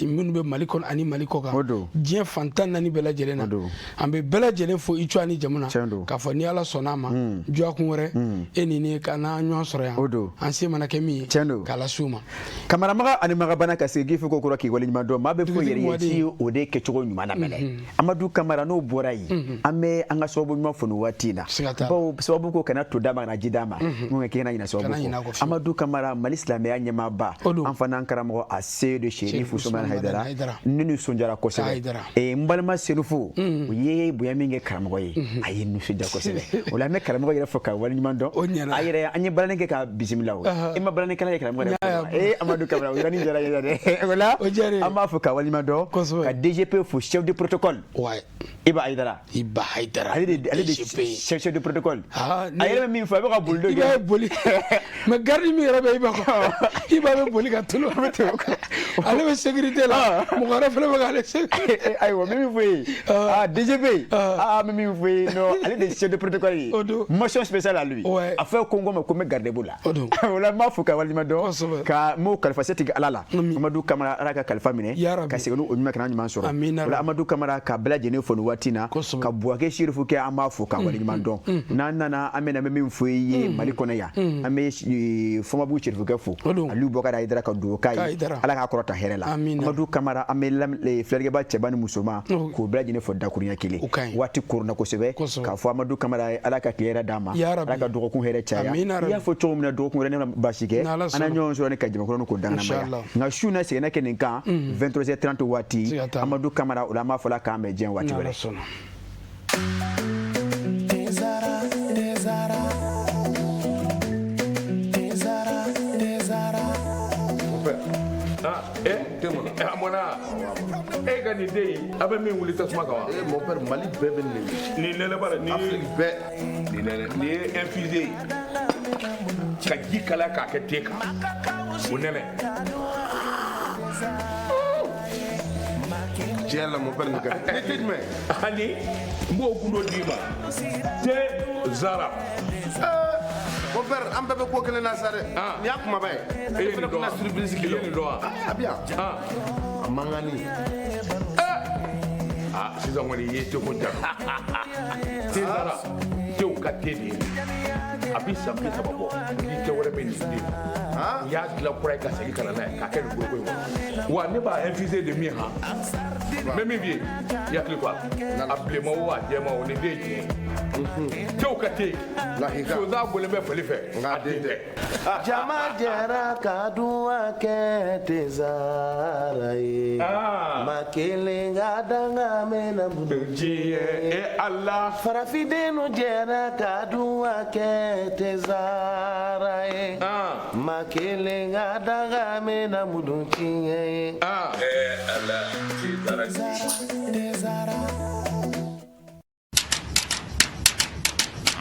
minnu bɛ Mali kɔnɔ ani Mali kɔ kan. O don. Diɲɛ fan 14 bɛɛ lajɛlen na. O don. An bɛ bɛɛ lajɛlen fo i cogoya ni jamu na. Tiɲɛ don. K'a fɔ ni Ala sɔnna a ma, dɔgɔkun wɛrɛ, e ni ne ka n'an ɲɔgɔn sɔrɔ yan. O don. An se mana kɛ min ye. Tiɲɛ don. K'a las'u ma. Kamara Maga ani Magabana, ka segin k'i fo ko kura k'i waleɲuman dɔn. Maa bɛ fo yɛrɛ ye ci, o de kɛcogo ɲuman na mɛnɛ. Amadu Kamara, n'o bɔra yen, an bɛ an ka sababu ɲuman fo nin waati in na, bawo sababu ko kana to d'a ma, kana ji d'a ma, n ko k'i kana ɲinɛ sababu kɔ. Amadu Kamara, Mali silamɛya ɲɛmaaba, an fana an karamɔgɔ a Seyidu Serifu Usumani Hayidara, ne nisɔndiyara kosɛbɛ. N balima Senufu, u ye bonya min kɛ karamɔgɔ ye, a ye nisɔndiya kosɛbɛ. O la an bɛ karamɔgɔ yɛrɛ fo ka waleɲuman dɔn. A yɛrɛ, an ye balani kɛ ka bisimila, o e ma balanikɛla ye karamɔgɔ yɛrɛ fo. Ee Amadu Kamara, o yɔrɔnin diyara n ye dɛ. O la an b'a fo ka waleɲuman dɔn, ka DGP fo, chef de protocole. Iba Hayidara. Iba Hayidara. Ale de chef de protocole. A yɛrɛ bɛ min fɔ, a bɛ ka boli dɔ kɛ. Iba ye boli. Mais garde min yɛrɛ bɛ Iba kɔ, Iba bɛ boli ka tulu. Ale bɛ sécurité la. Mɔgɔ wɛrɛ fana bɛ k'ale sécurité. Ayiwa, n bɛ min fɔ ye. Ah, DGP. Ah, n bɛ min fɔ ye, non, ale de chef de protocole ye. Mention spéciale à lui. A fɔ ko n ko ma ko n bɛ garde la. O la n b'a fo ka waleɲuman dɔn. Ka m'o kalifa setigi Ala la. Amadu Kamara, Ala ka kalifa minɛ. Ka segin n'o ɲuman kana ɲuman sɔrɔ. O la Amadu Kamara, ka bɛɛ lajɛlen fo nin waati in na. Ka Buwake Serifu kɛ, an b'a fo ka waleɲuman dɔn. N'an nana, an bɛna, bɛ min fɔ i ye Mali kɔnɔ yan, an bɛ Fɔnbabugu Serifukɛ fo. Aliyu Bɔkari Hayidara, ka dugawu k'a ye. Ala k'a kɔrɔta hɛrɛ la. Amadu Kamara, an bɛ filɛlikɛba cɛba ni musoman k'o bɛɛ lajɛlen fo dakuruɲɛ kelen. Waati koronna kosɛbɛ. K'a fɔ Amadu Kamara ye, Ala ka tile hɛrɛ d'a ma. Ala ka dɔgɔkun hɛrɛ caya. I y'a fɔ cogo min na, dɔgɔkun wɛrɛ ne ma baasi kɛ. An na ɲɔgɔn sɔrɔ ni ka jamakɔrɔ k'o danganamaya. Nka su na seginna kɛ nin kan 23h30 waati. Amadu Kamara, o la an b'a fɔ la k'an bɛn diɲɛ waati wɛrɛ. Tezara, Tezara, Tezara, Tezara. Ah, eh, a mɔna e ka nin den in, a bɛ min wuli tasuma kan wa? Eh, mon père, Mali bɛɛ bɛ nin Nin nɛnɛ bara nin. Afrique bɛɛ. Nin nɛnɛ, nin ye infusé ye ka ji kalaya k'a kɛ te kan, o nɛnɛ. Tiɲɛ la, mon père, nin ka di. Ni te jumɛn? Ani n b'o gundo d'i ma, te Zara. Mon père, an bɛɛ bɛ ko kelen na sa dɛ. Nin y'a kumaba ye. E ye nin fana dɔn wa? bɛna surprise k'i I la. ye nin dɔn wa? A bɛ yan. A mankanni. Ah, sisan kɔni i ye teko jaabi. Te Zara, tew ka te de ye. A bi san 30 bɔ, ni te wɛrɛ bɛ nin den. U y'a dilan kura ye ka segin ka na n'a ye k'a kɛ nin foroko in kɔnɔ. Wa ne b'a infusé de min han. N bɛ min f'i ye, i hakili to a la. A bilenman o, a jɛman o, nin den ye tiɲɛ ye. Tew ka te. Sonsan bɔlen bɛ fali fɛ. A den tɛ. Jama jɛra ka duwa kɛ Tezara ye. Ma kelen ka danga mɛna diɲɛ e Ala. Farafindenw jɛra ka duwa kɛ Tezara ye. Ma kelen ka danga mɛna mudun tiɲɛ ye. Eh Ala, Tezara. Tezara.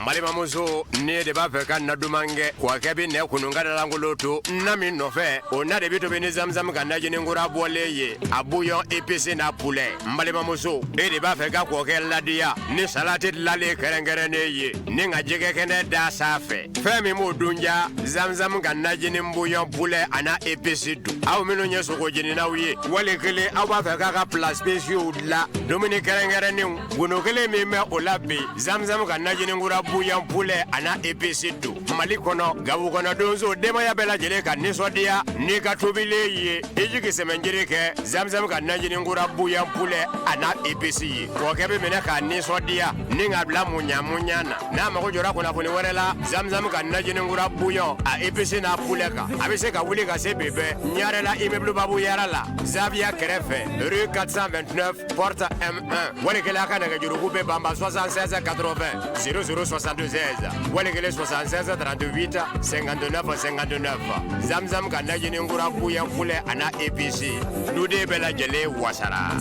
Balimamuso, ne de b'a fɛ ka na duman kɛ kɔkɛ bɛ nɛ kunun ka dalankolon to na min nɔfɛ, o na de bɛ tobi ni zamzam ka najini kura bɔlen ye, a bouillon épice n'a poulet. N balimamuso, e de b'a fɛ ka kɔkɛ ladiya ni salati dilanlen kɛrɛnkɛrɛnnen ye ni ka jɛgɛ kɛnɛ da sanfɛ, fɛn min b'o dun ja, zamzam ka najini bouillon poulet a n'a épice don. Aw minnu ye sogo jeninaw ye, wali kelen aw b'a fɛ k'a ka plats spéciaux dilan, dumuni kɛrɛnkɛrɛnnenw, gundo kelen min bɛ o la bi, zamzam ka najini kura bouillon poulet a n'a épice don. Mali kɔnɔ, gabu kɔnɔ, donso, denbaya bɛɛ lajɛlen ka nisɔndiya n'i ka tobilen ye, i jigi sɛmɛnjiri kɛ zamzam ka najini kura bouillon poulet a n'a épice ye. Kɔkɛ bɛ minɛ k'a nisɔndiya ni ka bila muɲa muɲa na. N'a mago jɔra kunnafoni wɛrɛ la zamzam ka najini kura bouillon a épice n'a poulet kan, a bɛ se ka wuli ka se bi bɛɛ Ɲarela, immeuble Babu Yara la, Zaviya kɛrɛfɛ, rue 429, porte M1. Wali kelen a ka nɛgɛjuruku bɛ banba 76 80 00 76, wali kelen 76 38 59 59. Zamzam ka najini kura bouillon poulet a n'a épice, duden bɛɛ lajɛlen wasara.